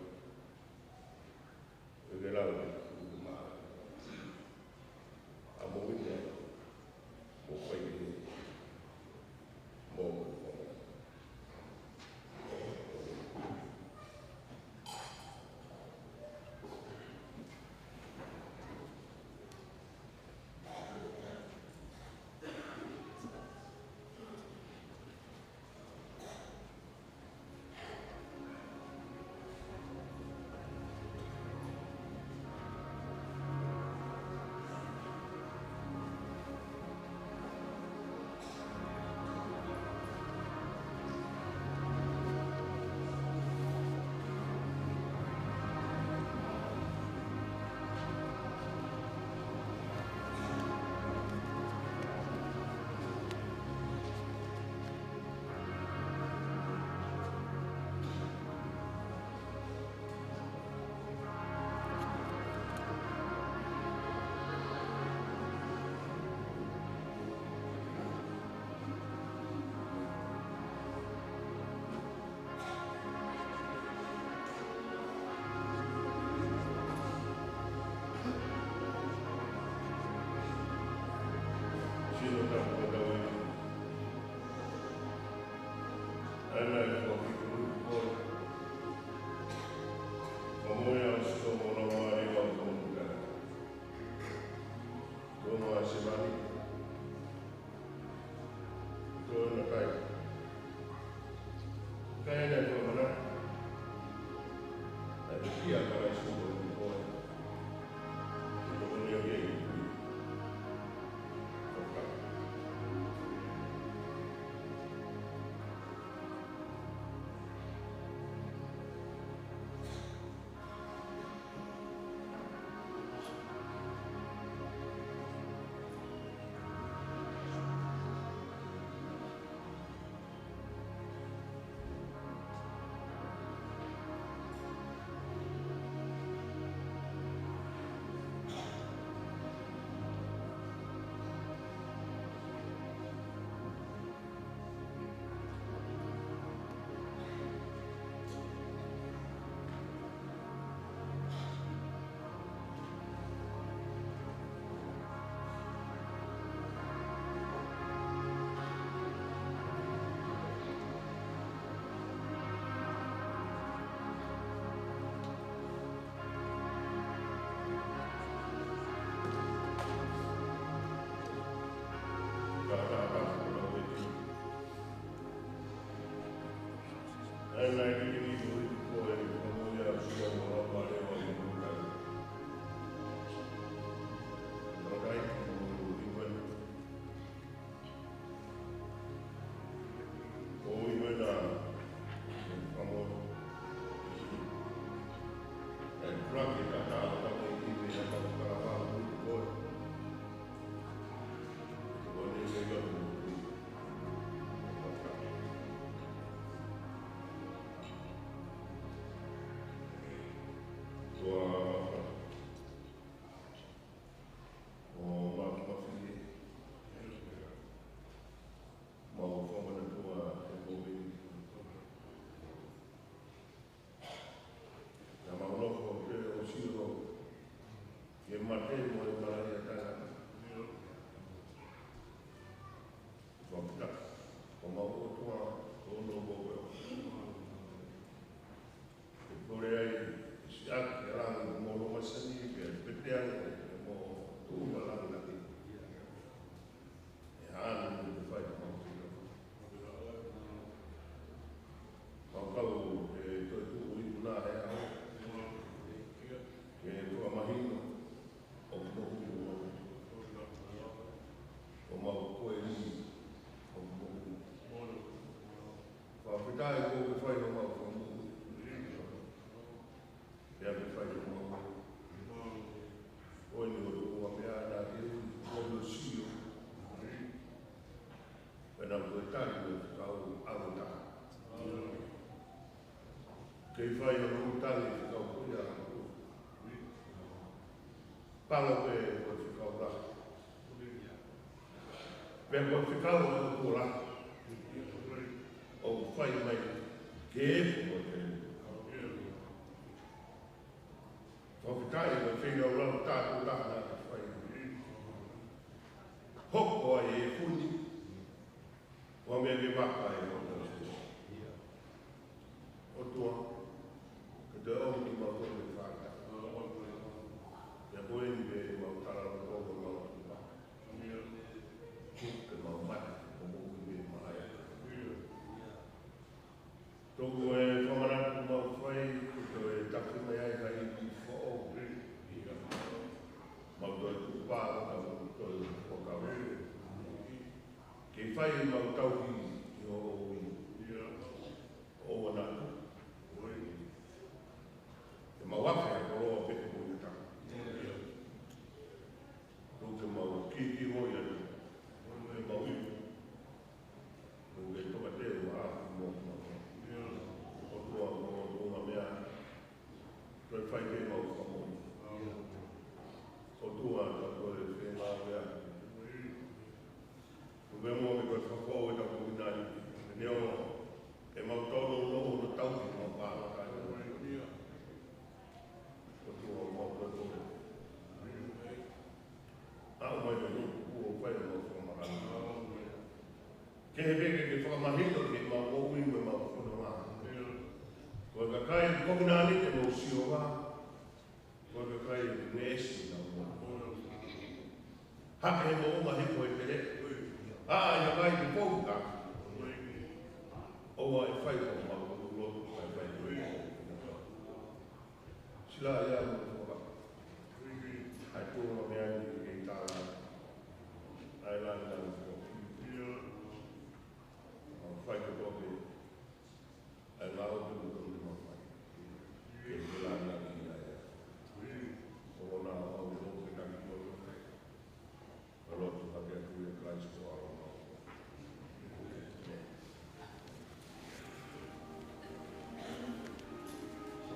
Laki tatau ka me ki me a kau kalavau kui koe. Ko ne me ka tu. Tua o ma ma fie. Mau fanga na tua e mo me. Naʻa mau nofo pē ʻo sio ki he mate mo e malaʻia taʻengata. Fakafetaʻi. Ko mau ʻOtua, ko hono ʻofa. ʻOku kole ai, siʻaki ʻa e langi mo hono masani, ke pete ange, mo tuʻu ʻa e langi na ki. ʻE hā nai ʻoku ke fai ka mau fika. Mau kau ʻe toe tuʻu ʻi kuna he ʻaho. Ke fakamahino ʻoku moʻui ʻo mau. ʻO mau ko e lī ʻoku moʻui. Fakafetaʻi ko e fai ʻo mau fakamoʻui. Pea ke fai ʻo mau. Ko eni ʻOtua meʻa na ke ui, ko hono sio. Pea na ko e tali mo e fekau ʻa e taha. Ke fai ʻo mau tali fekau ko ia. Pala pē ko e fekau la. Pea ko e fekau ʻa e ʻOtua. ʻOku fai mai ke ko e. Fakafetaʻi mo e feinga ʻo lau tātou taha na ke fai. Hoko ai e funi. Ko e meʻa ke vaka e ʻOtua. ʻOtua, ke toe ʻomi kimautolu ke fai ta. Pea ko eni pē mau tala ʻo ko mau kipa. Ke mau mate, ko mau kipa mai. Tuku e fakamanatu mau fai, ke toe taki mai ai ha ivi foʻou. Mau toe tuʻu pē, mau toe fakau. Ke fai mau tauhi ʻi ho ʻofa. ʻOua naʻa tuku. Ke mau afe ha koloa pe ko ia ta. Tuku ke mau kiki mo ia. Ke mau ivi. Tuku ke toka te ua mo mau. ʻOtua mo ʻOtua meʻa. Toe fai pē mau fakamoʻui. ʻOtua, ka ko e feinga meʻa. Ko e meʻa mo e ko e fakafoʻou ʻetau kovinānite. Neongo ʻemau tōnounou ʻo tauhi mau pālaka. ʻOtua, mau toe tō. ʻAu mai ʻo nō, kuo fai mau fakamakana. Ke he peke ke fakamahino ke mau moʻui mo ʻemau fononga. Ko e kakai kovinānite mo Sihova. Ko e kakai ngeʻesi na mo. Hake he moʻunga he ko e pele. ʻA, ʻa ia kai ke pou ka. ʻOua ʻe fai ko mau ko lotu, ʻa e fai ko e. Sila ia mo ko. ʻA e tō ma meʻa ni ke tala. ʻA e lana ko. ʻA fai ko tope. ʻA e ngāue ko e motuʻa mafai. Ke ke lana ki ai. ʻOua naʻa ʻau ʻo ke taki koe. ʻA lotu ka ke aku ia Kalaisi ko ʻAlo mau.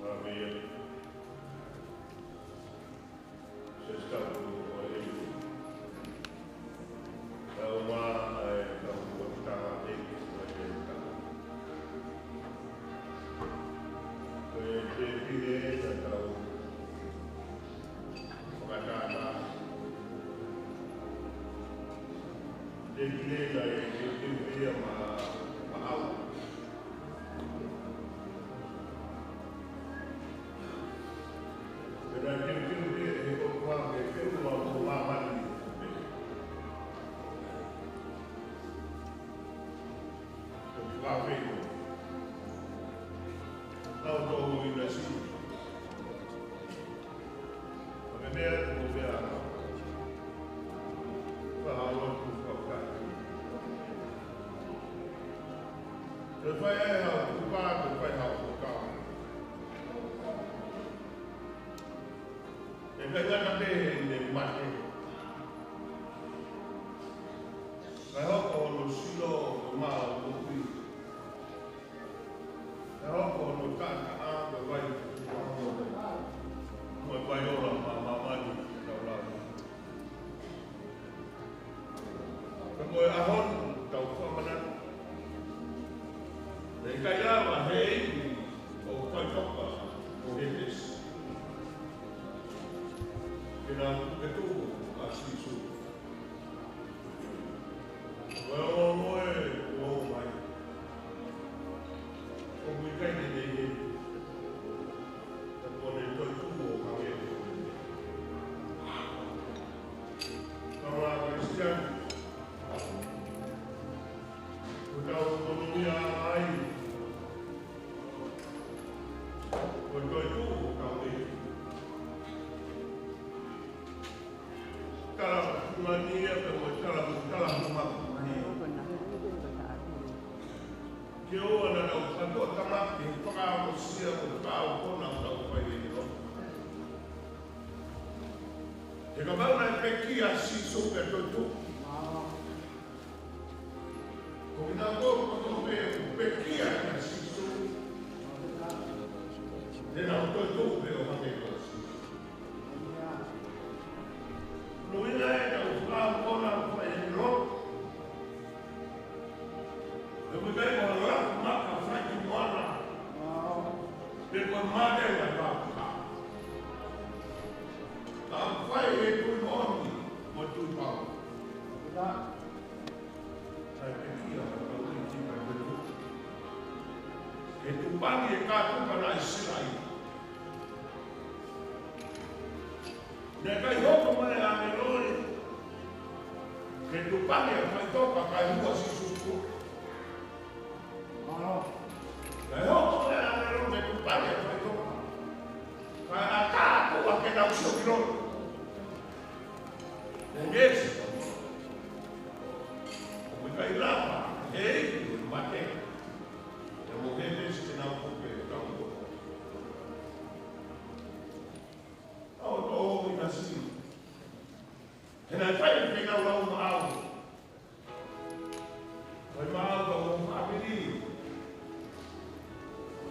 Amen. Ke fai ai hau kupa, ke fai hau kupa. ʻIkai ngata pē heʻene mate, kae hoko hono sino ko e maʻu moʻui. Kae hoko hono taʻataʻa ko e vai, ko e vai ola maʻa māmani ʻi he tau lau. Ka ko e ʻaho ni tau fakamanatu, naʻe ʻikai lava he ivi ʻo Faitoka mo Hētesi ke nau puke tuʻu ʻa Sīsū. Ko e ongoongo ē ʻoku ʻomai, ʻoku ʻikai ke ne ʻi heni. Ka kuo ne toetuʻu ʻo hangē ko e, ka ʻa e Kalisitiane, ko ʻetau monūʻia ai, ko e toetuʻu ʻo hangē. Tala mani ia, pea mo e tala, tala mani. Ke ʻoua naʻa tau katoa tamaki, fakaongosia, ko e fakaʻaufuli ʻoku tau fai ʻi he lotu. He kapau naʻe pekia ʻa Sīsū pea toetuʻu, ko kinautolu kotoa pē ʻoku pekia ʻia Sīsū, te nau toetuʻu pē ʻo hangē ko Sīsū. Ko hono ʻuhinga ē ʻetau fakaʻaufuli ʻoku fai ʻi he lotu. He ʻoku ʻikai ko ha laku maka fai ki moana, pe ko e mate ʻa e laku maka. Ka ʻoku fai ʻi he tui moʻoni mo e tui pau. Naʻe pekia ʻa e kau Uiti, naʻe pekia. Ke tupangi e kātupa naʻe silaʻi. Naʻe ʻikai hoko mai ʻa e ʻāngelo ni ke tupangi ʻa Faitoka kae hū ʻa Sīsū ki tuʻa. Naʻe hoko mai ʻa e ʻāngelo ni ke tupangi ʻa Faitoka kae ʻatā ʻa tuʻa ke nau sio ki loto. Naʻe ngeʻesi. ʻOku ʻikai lava he ivi ʻo e mate, pea mo Hētesi ke nau puke ʻo tau ʻo. ʻA hoto ʻinasi. He naʻe fai ke nau lau maʻau. Fai maʻau ka mo fāmili.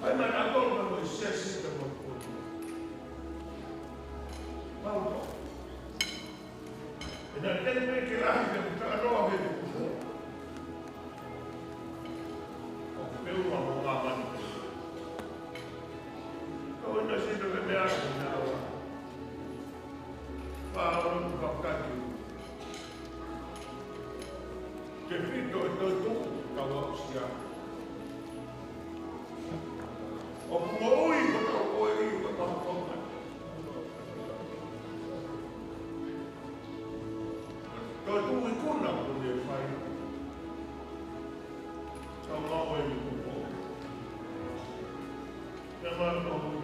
Fai maʻau ka mo e siasi ka mo e potu. Mau to. He naʻe teʻeki ke lahi ke talanoa he kupu. ʻOku pehē ua mo māmani. Ka ʻoku ʻinasi pē meʻa ke nau ʻa. Pea ʻoku ou fakataki. Tefito e toetuʻu, tau aʻusia. ʻOku moʻui ko tau koe ʻi ko tau konga. Toetuʻu ikuna ʻoku ne fai. Tau maʻu e ni kupo. Tau maʻu e ni kupo.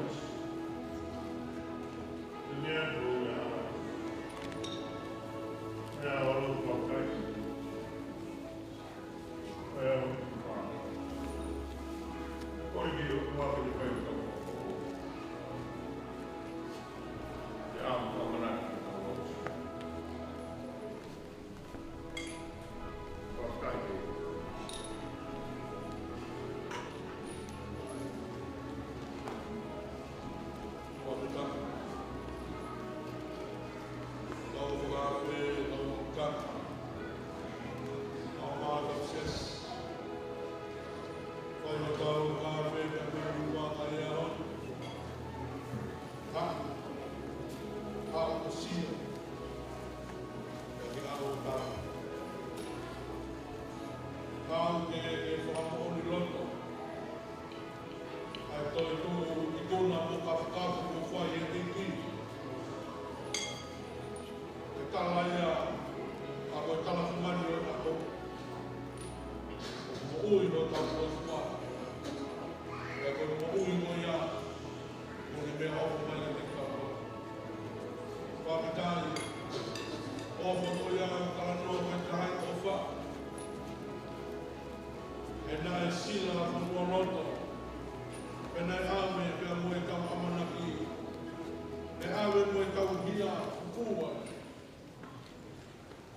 Ia fufua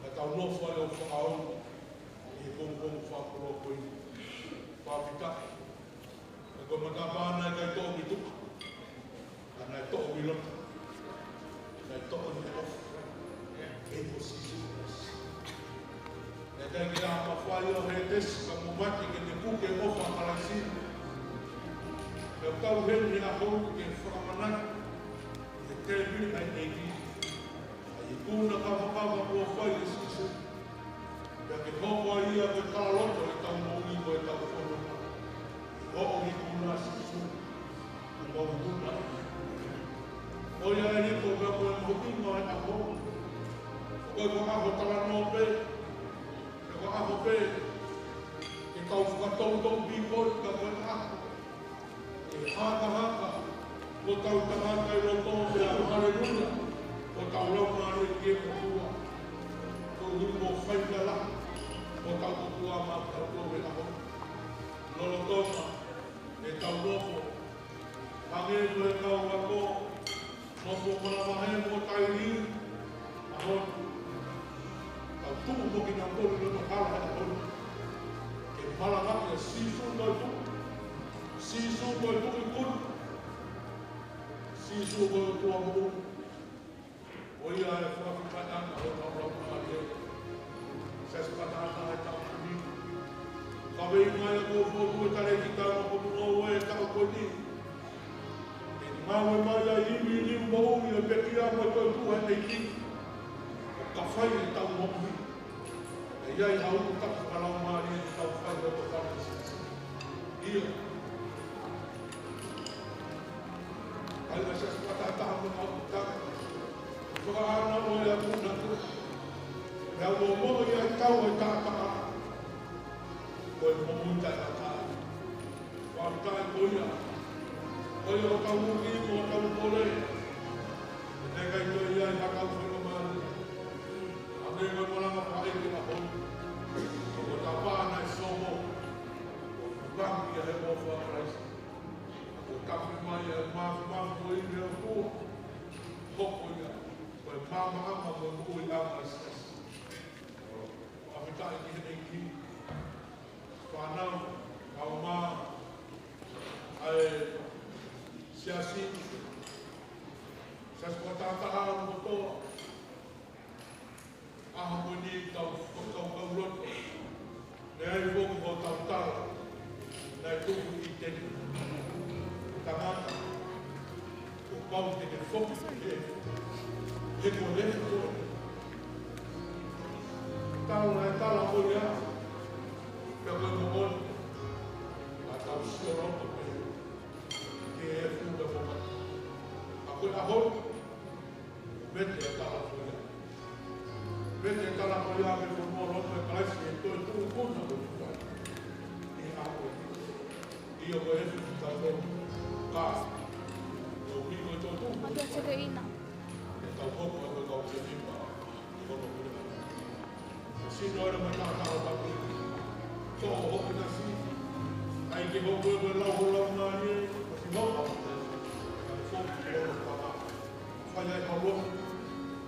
ʻa e tau nofo ai ʻo fakaongo ʻi he pongipongi fakakoloa ko eni. Fakafetaʻi. ʻE ko e matapā naʻe ʻikai toʻo mei tuʻa, ka naʻe toʻo mei loto, naʻe toʻo mei he ʻofa ʻa e ʻEiki ko Sīsū Kalaisi. Naʻe ʻikai ke ʻi ai ha mafai ʻo Hētesi ka mo mate ke ne puke e ʻofa ʻa Kalaisi. Pea ʻoku tau ʻi heni he ʻaho ni ke fakamanatu ʻi he tēpile ʻa e ʻEiki ʻa e ikuna kavakava kuo fai ʻe Sīsū. Pea ke hoko ai ia ko e talaloto ʻetau moʻui mo ʻetau fononga. ʻI hoʻo ikuna Sīsū, ʻoku mau ikuna. Ko ia ʻe hiko pea ko e moʻui mai ʻa e ʻaho. Ko e ʻaho talanoa pē, ko e ʻaho pē ke tau fakatoutou pīkoi ka ko e ʻaho ke hakahaka hotau tangata ʻi loto pea haleluia, hotau laumālie ki he ʻOtua. Koeʻuhi kuo fai mai ʻa hotau ʻOtua maʻatautolu he ʻaho ni. Lolotonga ʻetau nofo, hangē ko e kau ako, nofo manavahē mo tailiu, ʻaho ni. Tau tuʻu mo kinautolu ʻi loto hala he ʻaho ni. Ke malanga kia Sīsū ko e tuʻi, Sīsū ko e tuʻi kuni, Sīsū ko e ʻOtua moʻui. Ko ia ʻe fakafetaʻi ʻa hotau laumālie. Siasi Fakataha ʻi he taʻu ko eni. Kaveinga ia kuo fotu ʻe he talēkita ʻo e Potungāue ʻo e taʻu ko eni. ʻE ngāue mai ʻa e ʻimi ʻi he moʻui ʻo e pekia mo e toetuʻu ʻa e ʻEiki. ʻO ka fai ʻetau moʻui. ʻE ʻi ai ha utu tapu fakalaumālie ke tau fai ʻo tau fai. ʻIo. ʻAi mai Siasi Fakataha mo e maʻu tapu. Fakaʻānaua ʻa e ʻAfiona. Pea ʻoku momoʻi ai ʻetau taʻataʻa. Ko e moʻui taʻengata. Fakafetaʻi ko ia. Ko ia ʻoku tau uki mo tau kole. ʻE ʻikai toe ʻi ai ha kau fakamālō. ʻA e meʻa malanga fai ki he ʻaho ni. Ko e tapa naʻe somo. Ko e paki ʻa e ʻofa ʻa Kalaisi. Ko e tafe mai ʻa e mafimafi ko eni ʻa e ʻOtua. Hoko ia. Ko e maama ʻa e moʻui ʻa e Siasi. Fakafetaʻi ki he ʻEiki. Fānau, kaeʻumaʻā ʻa e siasi, Siasi Fakataha ʻo Motoa, ʻaho ko eni tau fakakaukau loto, naʻe ʻi ai foki hotau tala, naʻe tuku ʻi ʻĪteni. Tangata, kuo pau ke ke foki ki he, he ko e lele ko ē. Tala naʻe tala ko ia, pea ko e moʻoni, naʻa tau sio loto pē ki he efu mo e moʻoni. Ka ko e ʻaho ni, mete e tala ko ia. Mete e tala ko ia ke fonua loto ʻe Kalaisi he toetuʻu kona ko eni. ʻI he ʻaho ni. ʻIo ko e efu ki he tau ka. Ko e ʻuhi ko e toetuʻu. Mate o teke ina. ʻE tau hoko ko e kau kenipa. Ko hono kule. Sino ʻena mai ka tau ka kule. Ko hono kule si. ʻAi ke hoko ko e lau ho laumālie. Ko si hoko. Ko si hoko. Fai ai hau lotu,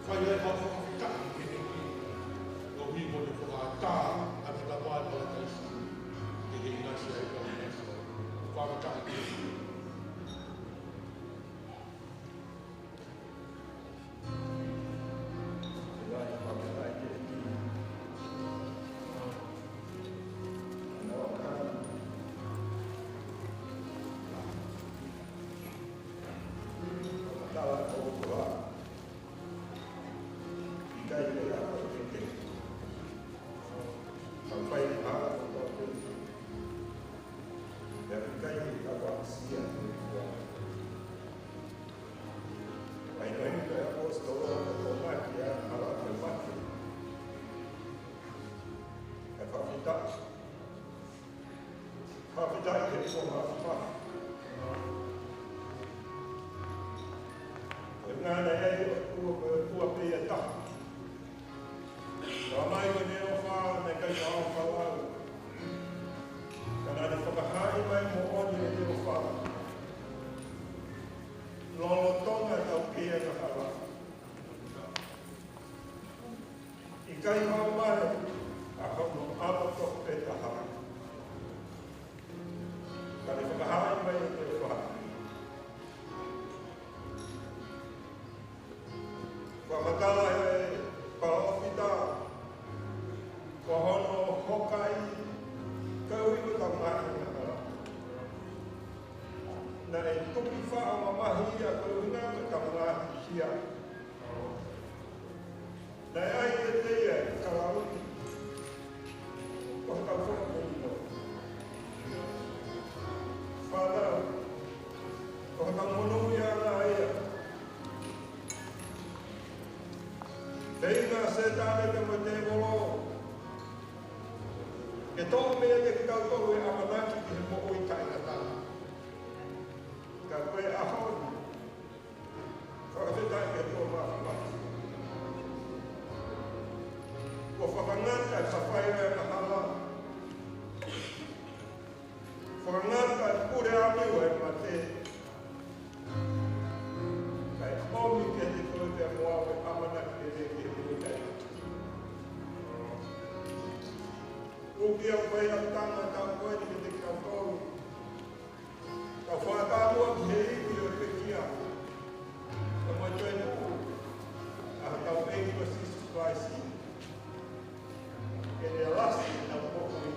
fai ai hau fakafetaʻi ki he ʻEiki. Koeʻuhi ko ʻene fakaʻatā ʻa e matapā ʻi Palataisi. Ke ke ʻinasi ai ka ʻinasi. Fakafetaʻi ki he ʻEiki. Tala ko ʻOtua. ʻIkai ke ʻi ai ha ʻoku ʻikai ke. Ka fai ni hala ko ʻOtua. ʻIkai ke ʻi ai ha ʻoku sia ko ʻOtua. ʻAi mai ni ko e ʻapositolo ko Tomasi ʻa e hala ko e mate. ʻE fakafetaʻi. Fakafetaʻi he ko e mafimafi. Ko e ngana e ʻOtua, ko e ʻOtua pē ia taha. Ka mai ko ʻene ʻofa, naʻe ʻikai ke ʻofa lau. Ka naʻa ne fakahaaʻi mai moʻoni ʻene ʻofa. Lolotonga ʻetau kei angahala. ʻIkai haʻu mai ʻa hono ʻAlo tofu pē taha, ka ne fakahā mai ʻe he ʻOtua. Fakamatala ʻe he palōfita, ko hono hokai, ka ui ko tau ngaahi ngāue. Naʻe tuki faʻa mamahi ia ko e ʻuhinga ko tau ngaahi kia. Naʻe ʻai ʻe ia ʻa e kalauni ko hotau fakamoʻui. Father, ko hotau monūʻia ʻana ia. Feinga ʻa Sētane pea mo e tēvolo ke toʻo meiate kitautolu e ʻamanaki ki he moʻui taʻengata. Ka ko e ʻaho ni, fakafetaʻi ki he ʻOtua Māfimafi, kuo fakangata e fafai ʻo e angahala, fakangata e pule ʻa e mate, kae ʻomi kiate koe pea mo au e ʻamanaki lelei ki he moʻui taʻengata. ʻOku ʻi ai e faiʻautanga ʻa e taʻu ko eni kiate kitautolu. Tau fakatātā ki he ivi ʻo e pekia, ka mo e toetuʻu ʻa hotau ʻEiki ko Sīsū Kalaisi, ke ne lasi ʻetau moʻui.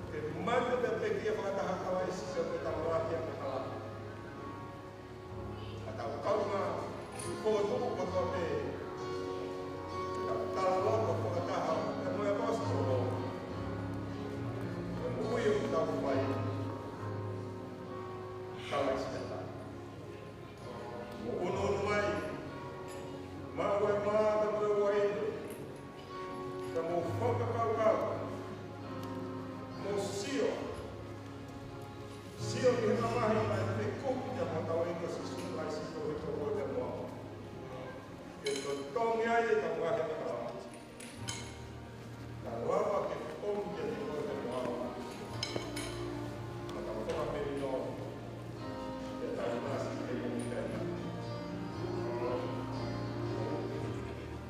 Ke mate pea pekia fakataha Kalaisi pea ko e tau lahi ʻa e hala. Ka tau kaunga ʻi he fokotuʻu kotoa pē, ka tau talaloto fakataha pea mo e ʻaposetolo, ko e moʻui ʻoku tau fai, Kalaisi ʻatautolu. Mou ʻunuʻunu mai, maʻu e mā pea mo e uaine, ka mou fakakaukau, mou sio, sio ki he mamahi naʻe fekumi ʻe hotau ʻEiki ko Sīsū Kalaisi ki he tokoua pea mo au, ke totongi ai ʻetau ngaahi angahala, kae lava ke ʻomi kiate koe pea mo au ʻa e tau fakamelino, ke tau ʻinasi ki he moʻui taʻengata.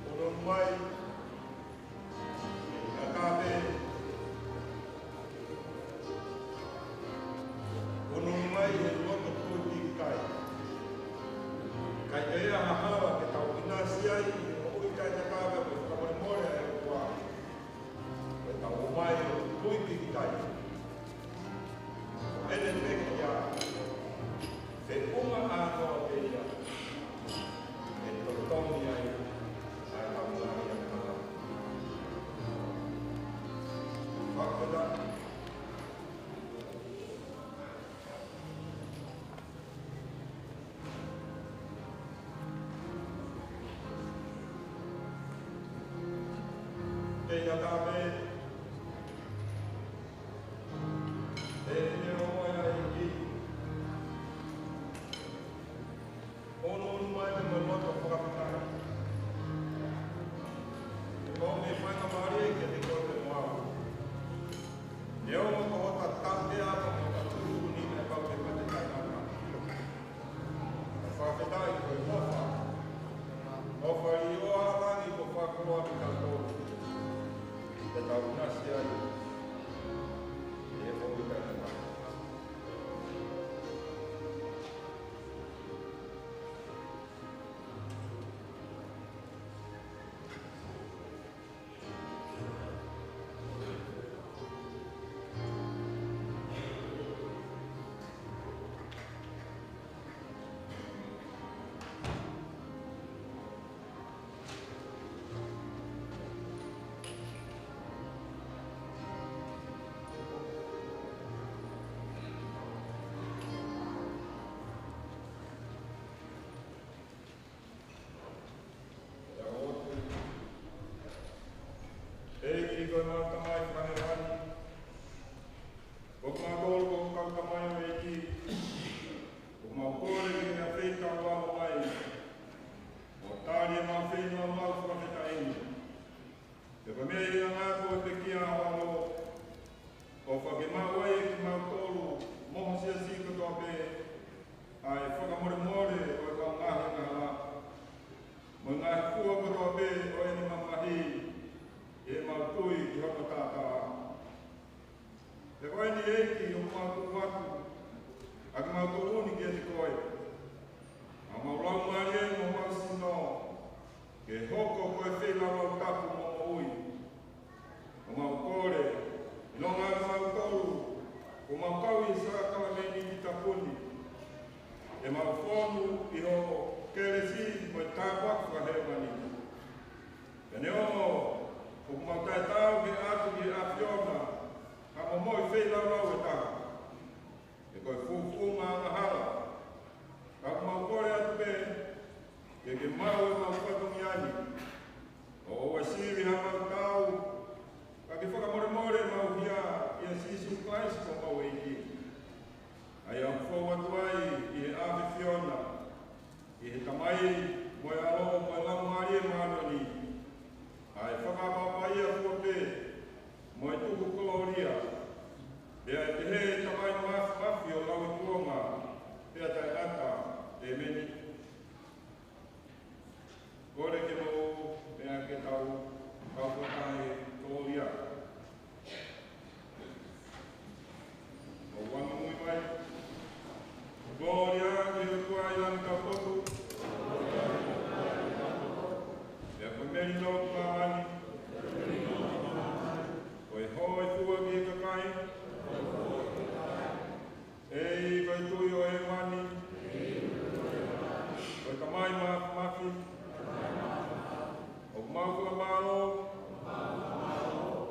ʻUnuʻunu mai, ʻe kāpē. ʻUnuʻunu mai he loto tui pīkitai. ʻIkai ke ʻi ai ha hala ke tau ʻinasi ai ʻi he moʻui taʻengata, ka ko e fakamolemole ʻa e ʻOtua, ke tau ō mai ʻo tui pīkitai. ʻEne pekia, feʻunga ʻānoa pē ia, ʻe totongi ai ʻa e tau ngaahi angahala. Fakafetaʻi. Tei ata pē, tei ne o mai ai ki. ʻUnuʻunu mai pea mo e loto fakafetaʻi. Ke ʻomi e faingamālie kiate koe pea mo au. Neongo ko hota tautea mo hota tuʻutuʻuni naʻe pau ke mate taʻengata. Fakafetaʻi ko e ʻofa. ʻOfa ʻi ʻoa langi ko fakakoloa kitautolu. Ke tau ʻinasi ai. ʻI he moʻui taʻengata. ʻEiki ko ʻemau Tamai fakahēvani, ko kimautolu ko e kau tamaioʻeiki, ʻoku mau kole ke ke feitau ʻo ʻalu mai, ʻo tali ʻemau feilaulau fakafetaʻi ni. Pea ko e meʻa ia ʻa e ngāue ʻa e pekia ʻo e ʻAlo, ʻo fakamaʻu ai ʻe kimautolu mo ho siasi kotoa pē ʻa e fakamolemole ʻo e kau ngaahi angahala, mo e ngaahi ke mau fonu ʻi hoʻo kelesi mo e tāpuaki fakahēvani. Pea neongo ʻoku mau taʻetaau ke ʻatu ki he ʻAfiona ha momoʻi feilaulau ʻe taha, he ko e fuʻu fuʻunga angahala, ka ʻoku mau kole atu pē ke ke maʻu ʻemau fatongia ni, ʻo ʻoua ʻe sivi haʻamau taau, ka ke fakamolemole ʻemau hia ʻia Sīsū Kalaisi ko homau ʻEiki. ʻA ia ʻoku fou atu ai ʻi he ʻAfiona, ʻi he Tamai, mo e ʻAlo, mo e Laumālie Māʻoniʻoni, ʻa e fakapapau ia kuo pē, mo e tuku kolōlia, pea ʻe pehē ʻe he Tamai Māfimafi ʻo lauikuonga pea taʻengata. ʻEmeni. Kole ke mou meʻa ke tau kau fakataha he kolōlia. Mou angamui mai. Kolōlia ki he ʻOtua ʻi he langi taupotu. Pea ko e melino ki māmani, ko e hōifua ki he kakai, ʻEiki ko e Tuʻi ʻo hēvani, ko e Tamai Māfimafi, ʻoku mau fakamālō,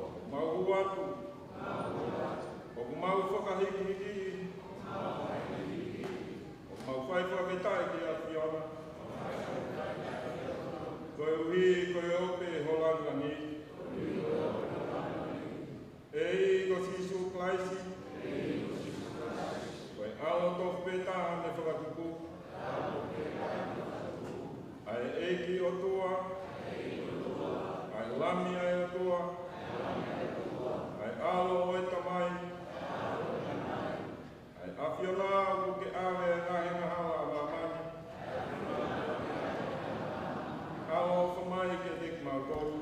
ʻoku mau hū atu, ʻoku mau fakahīkihikiʻi, ʻoku mau fai fakafetaʻi ki he ʻAfiona, koeʻuhi ko e ope ho lāngilangi, ʻEiki ko Sīsū Kalaisi, ko e ʻAlo tofu pē taha naʻe fakatupu, ʻa e ʻEiki ʻOtua, ʻa e Lami ʻa e ʻOtua, ʻa e ʻAlo ʻo e Tamai, ʻa e ʻAfiona ʻoku ke ʻave ʻa e ngaahi angahala ʻa māmani. ʻAloʻofa mai kiate kimautolu.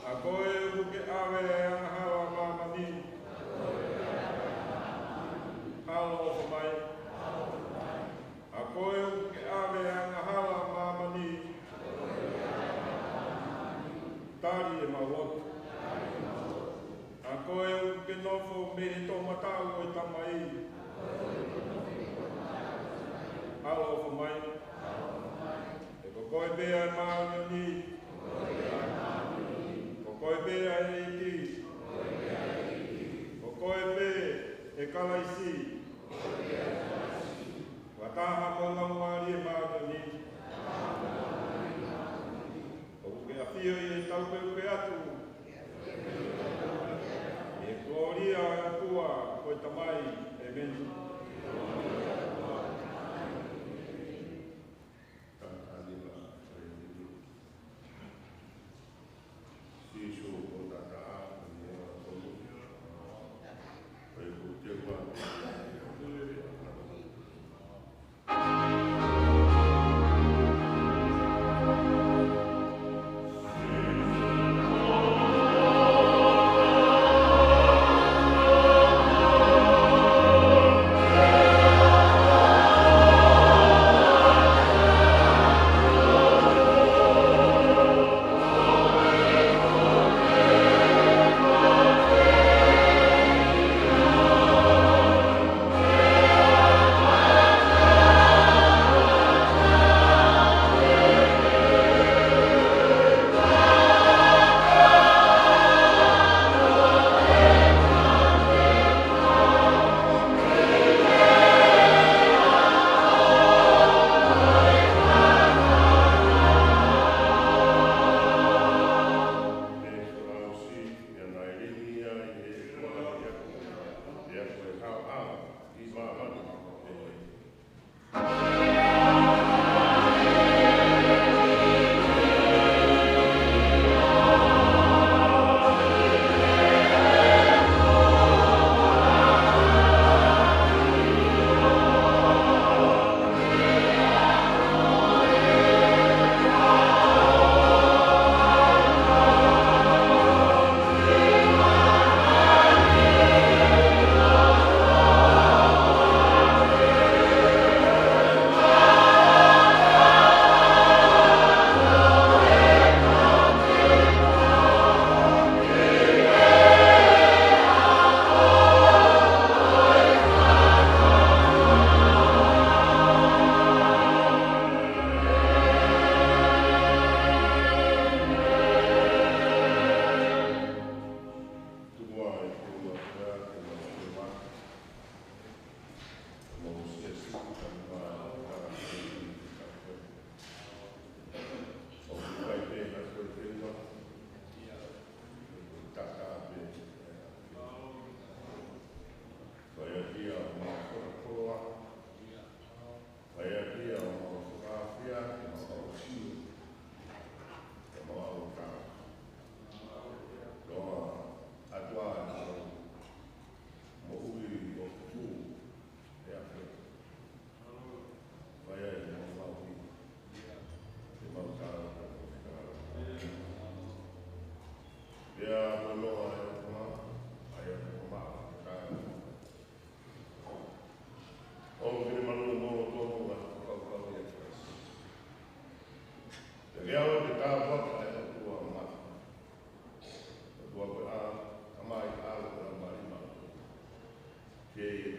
ʻA koe ʻoku ke ʻave ʻa e angahala ʻa māmani. ʻAloʻofa mai. ʻA koe ʻoku ke ʻave ʻa e angahala ʻa māmani. Tali ʻemau lotu. ʻA koe ʻoku ke nofo mei he toʻomataʻu ʻo e Tamai. ʻAloʻofa mai. He ko koe pē ʻa e māʻoniʻoni. Ko koe pē ʻa e ʻEiki. Ko koe pē ʻe Kalaisi. Fakataha mo e Laumālie Māʻoniʻoni. ʻOku ke ʻafio ʻi he taupeupeu atu, ʻi he kolōlia ʻo e ʻOtua ko e Tamai. ʻEmeni. Sīsū ko tata ko ni ora tolu. Ko e kuteu atu. Mālō ʻa e ʻOtua, ʻa ia ʻoku maʻu ʻa e kāinga. ʻOku fiemālie mo lolotonga ʻa e fakakaukau ʻi he Kalaisi. Pea ke ʻave ke tāpuaki ʻa e ʻOtua Mafimafi. ʻOtua ko e ʻAlo, Tamai, ʻAlo, Laumālie Māʻoniʻoni. Ke ʻi he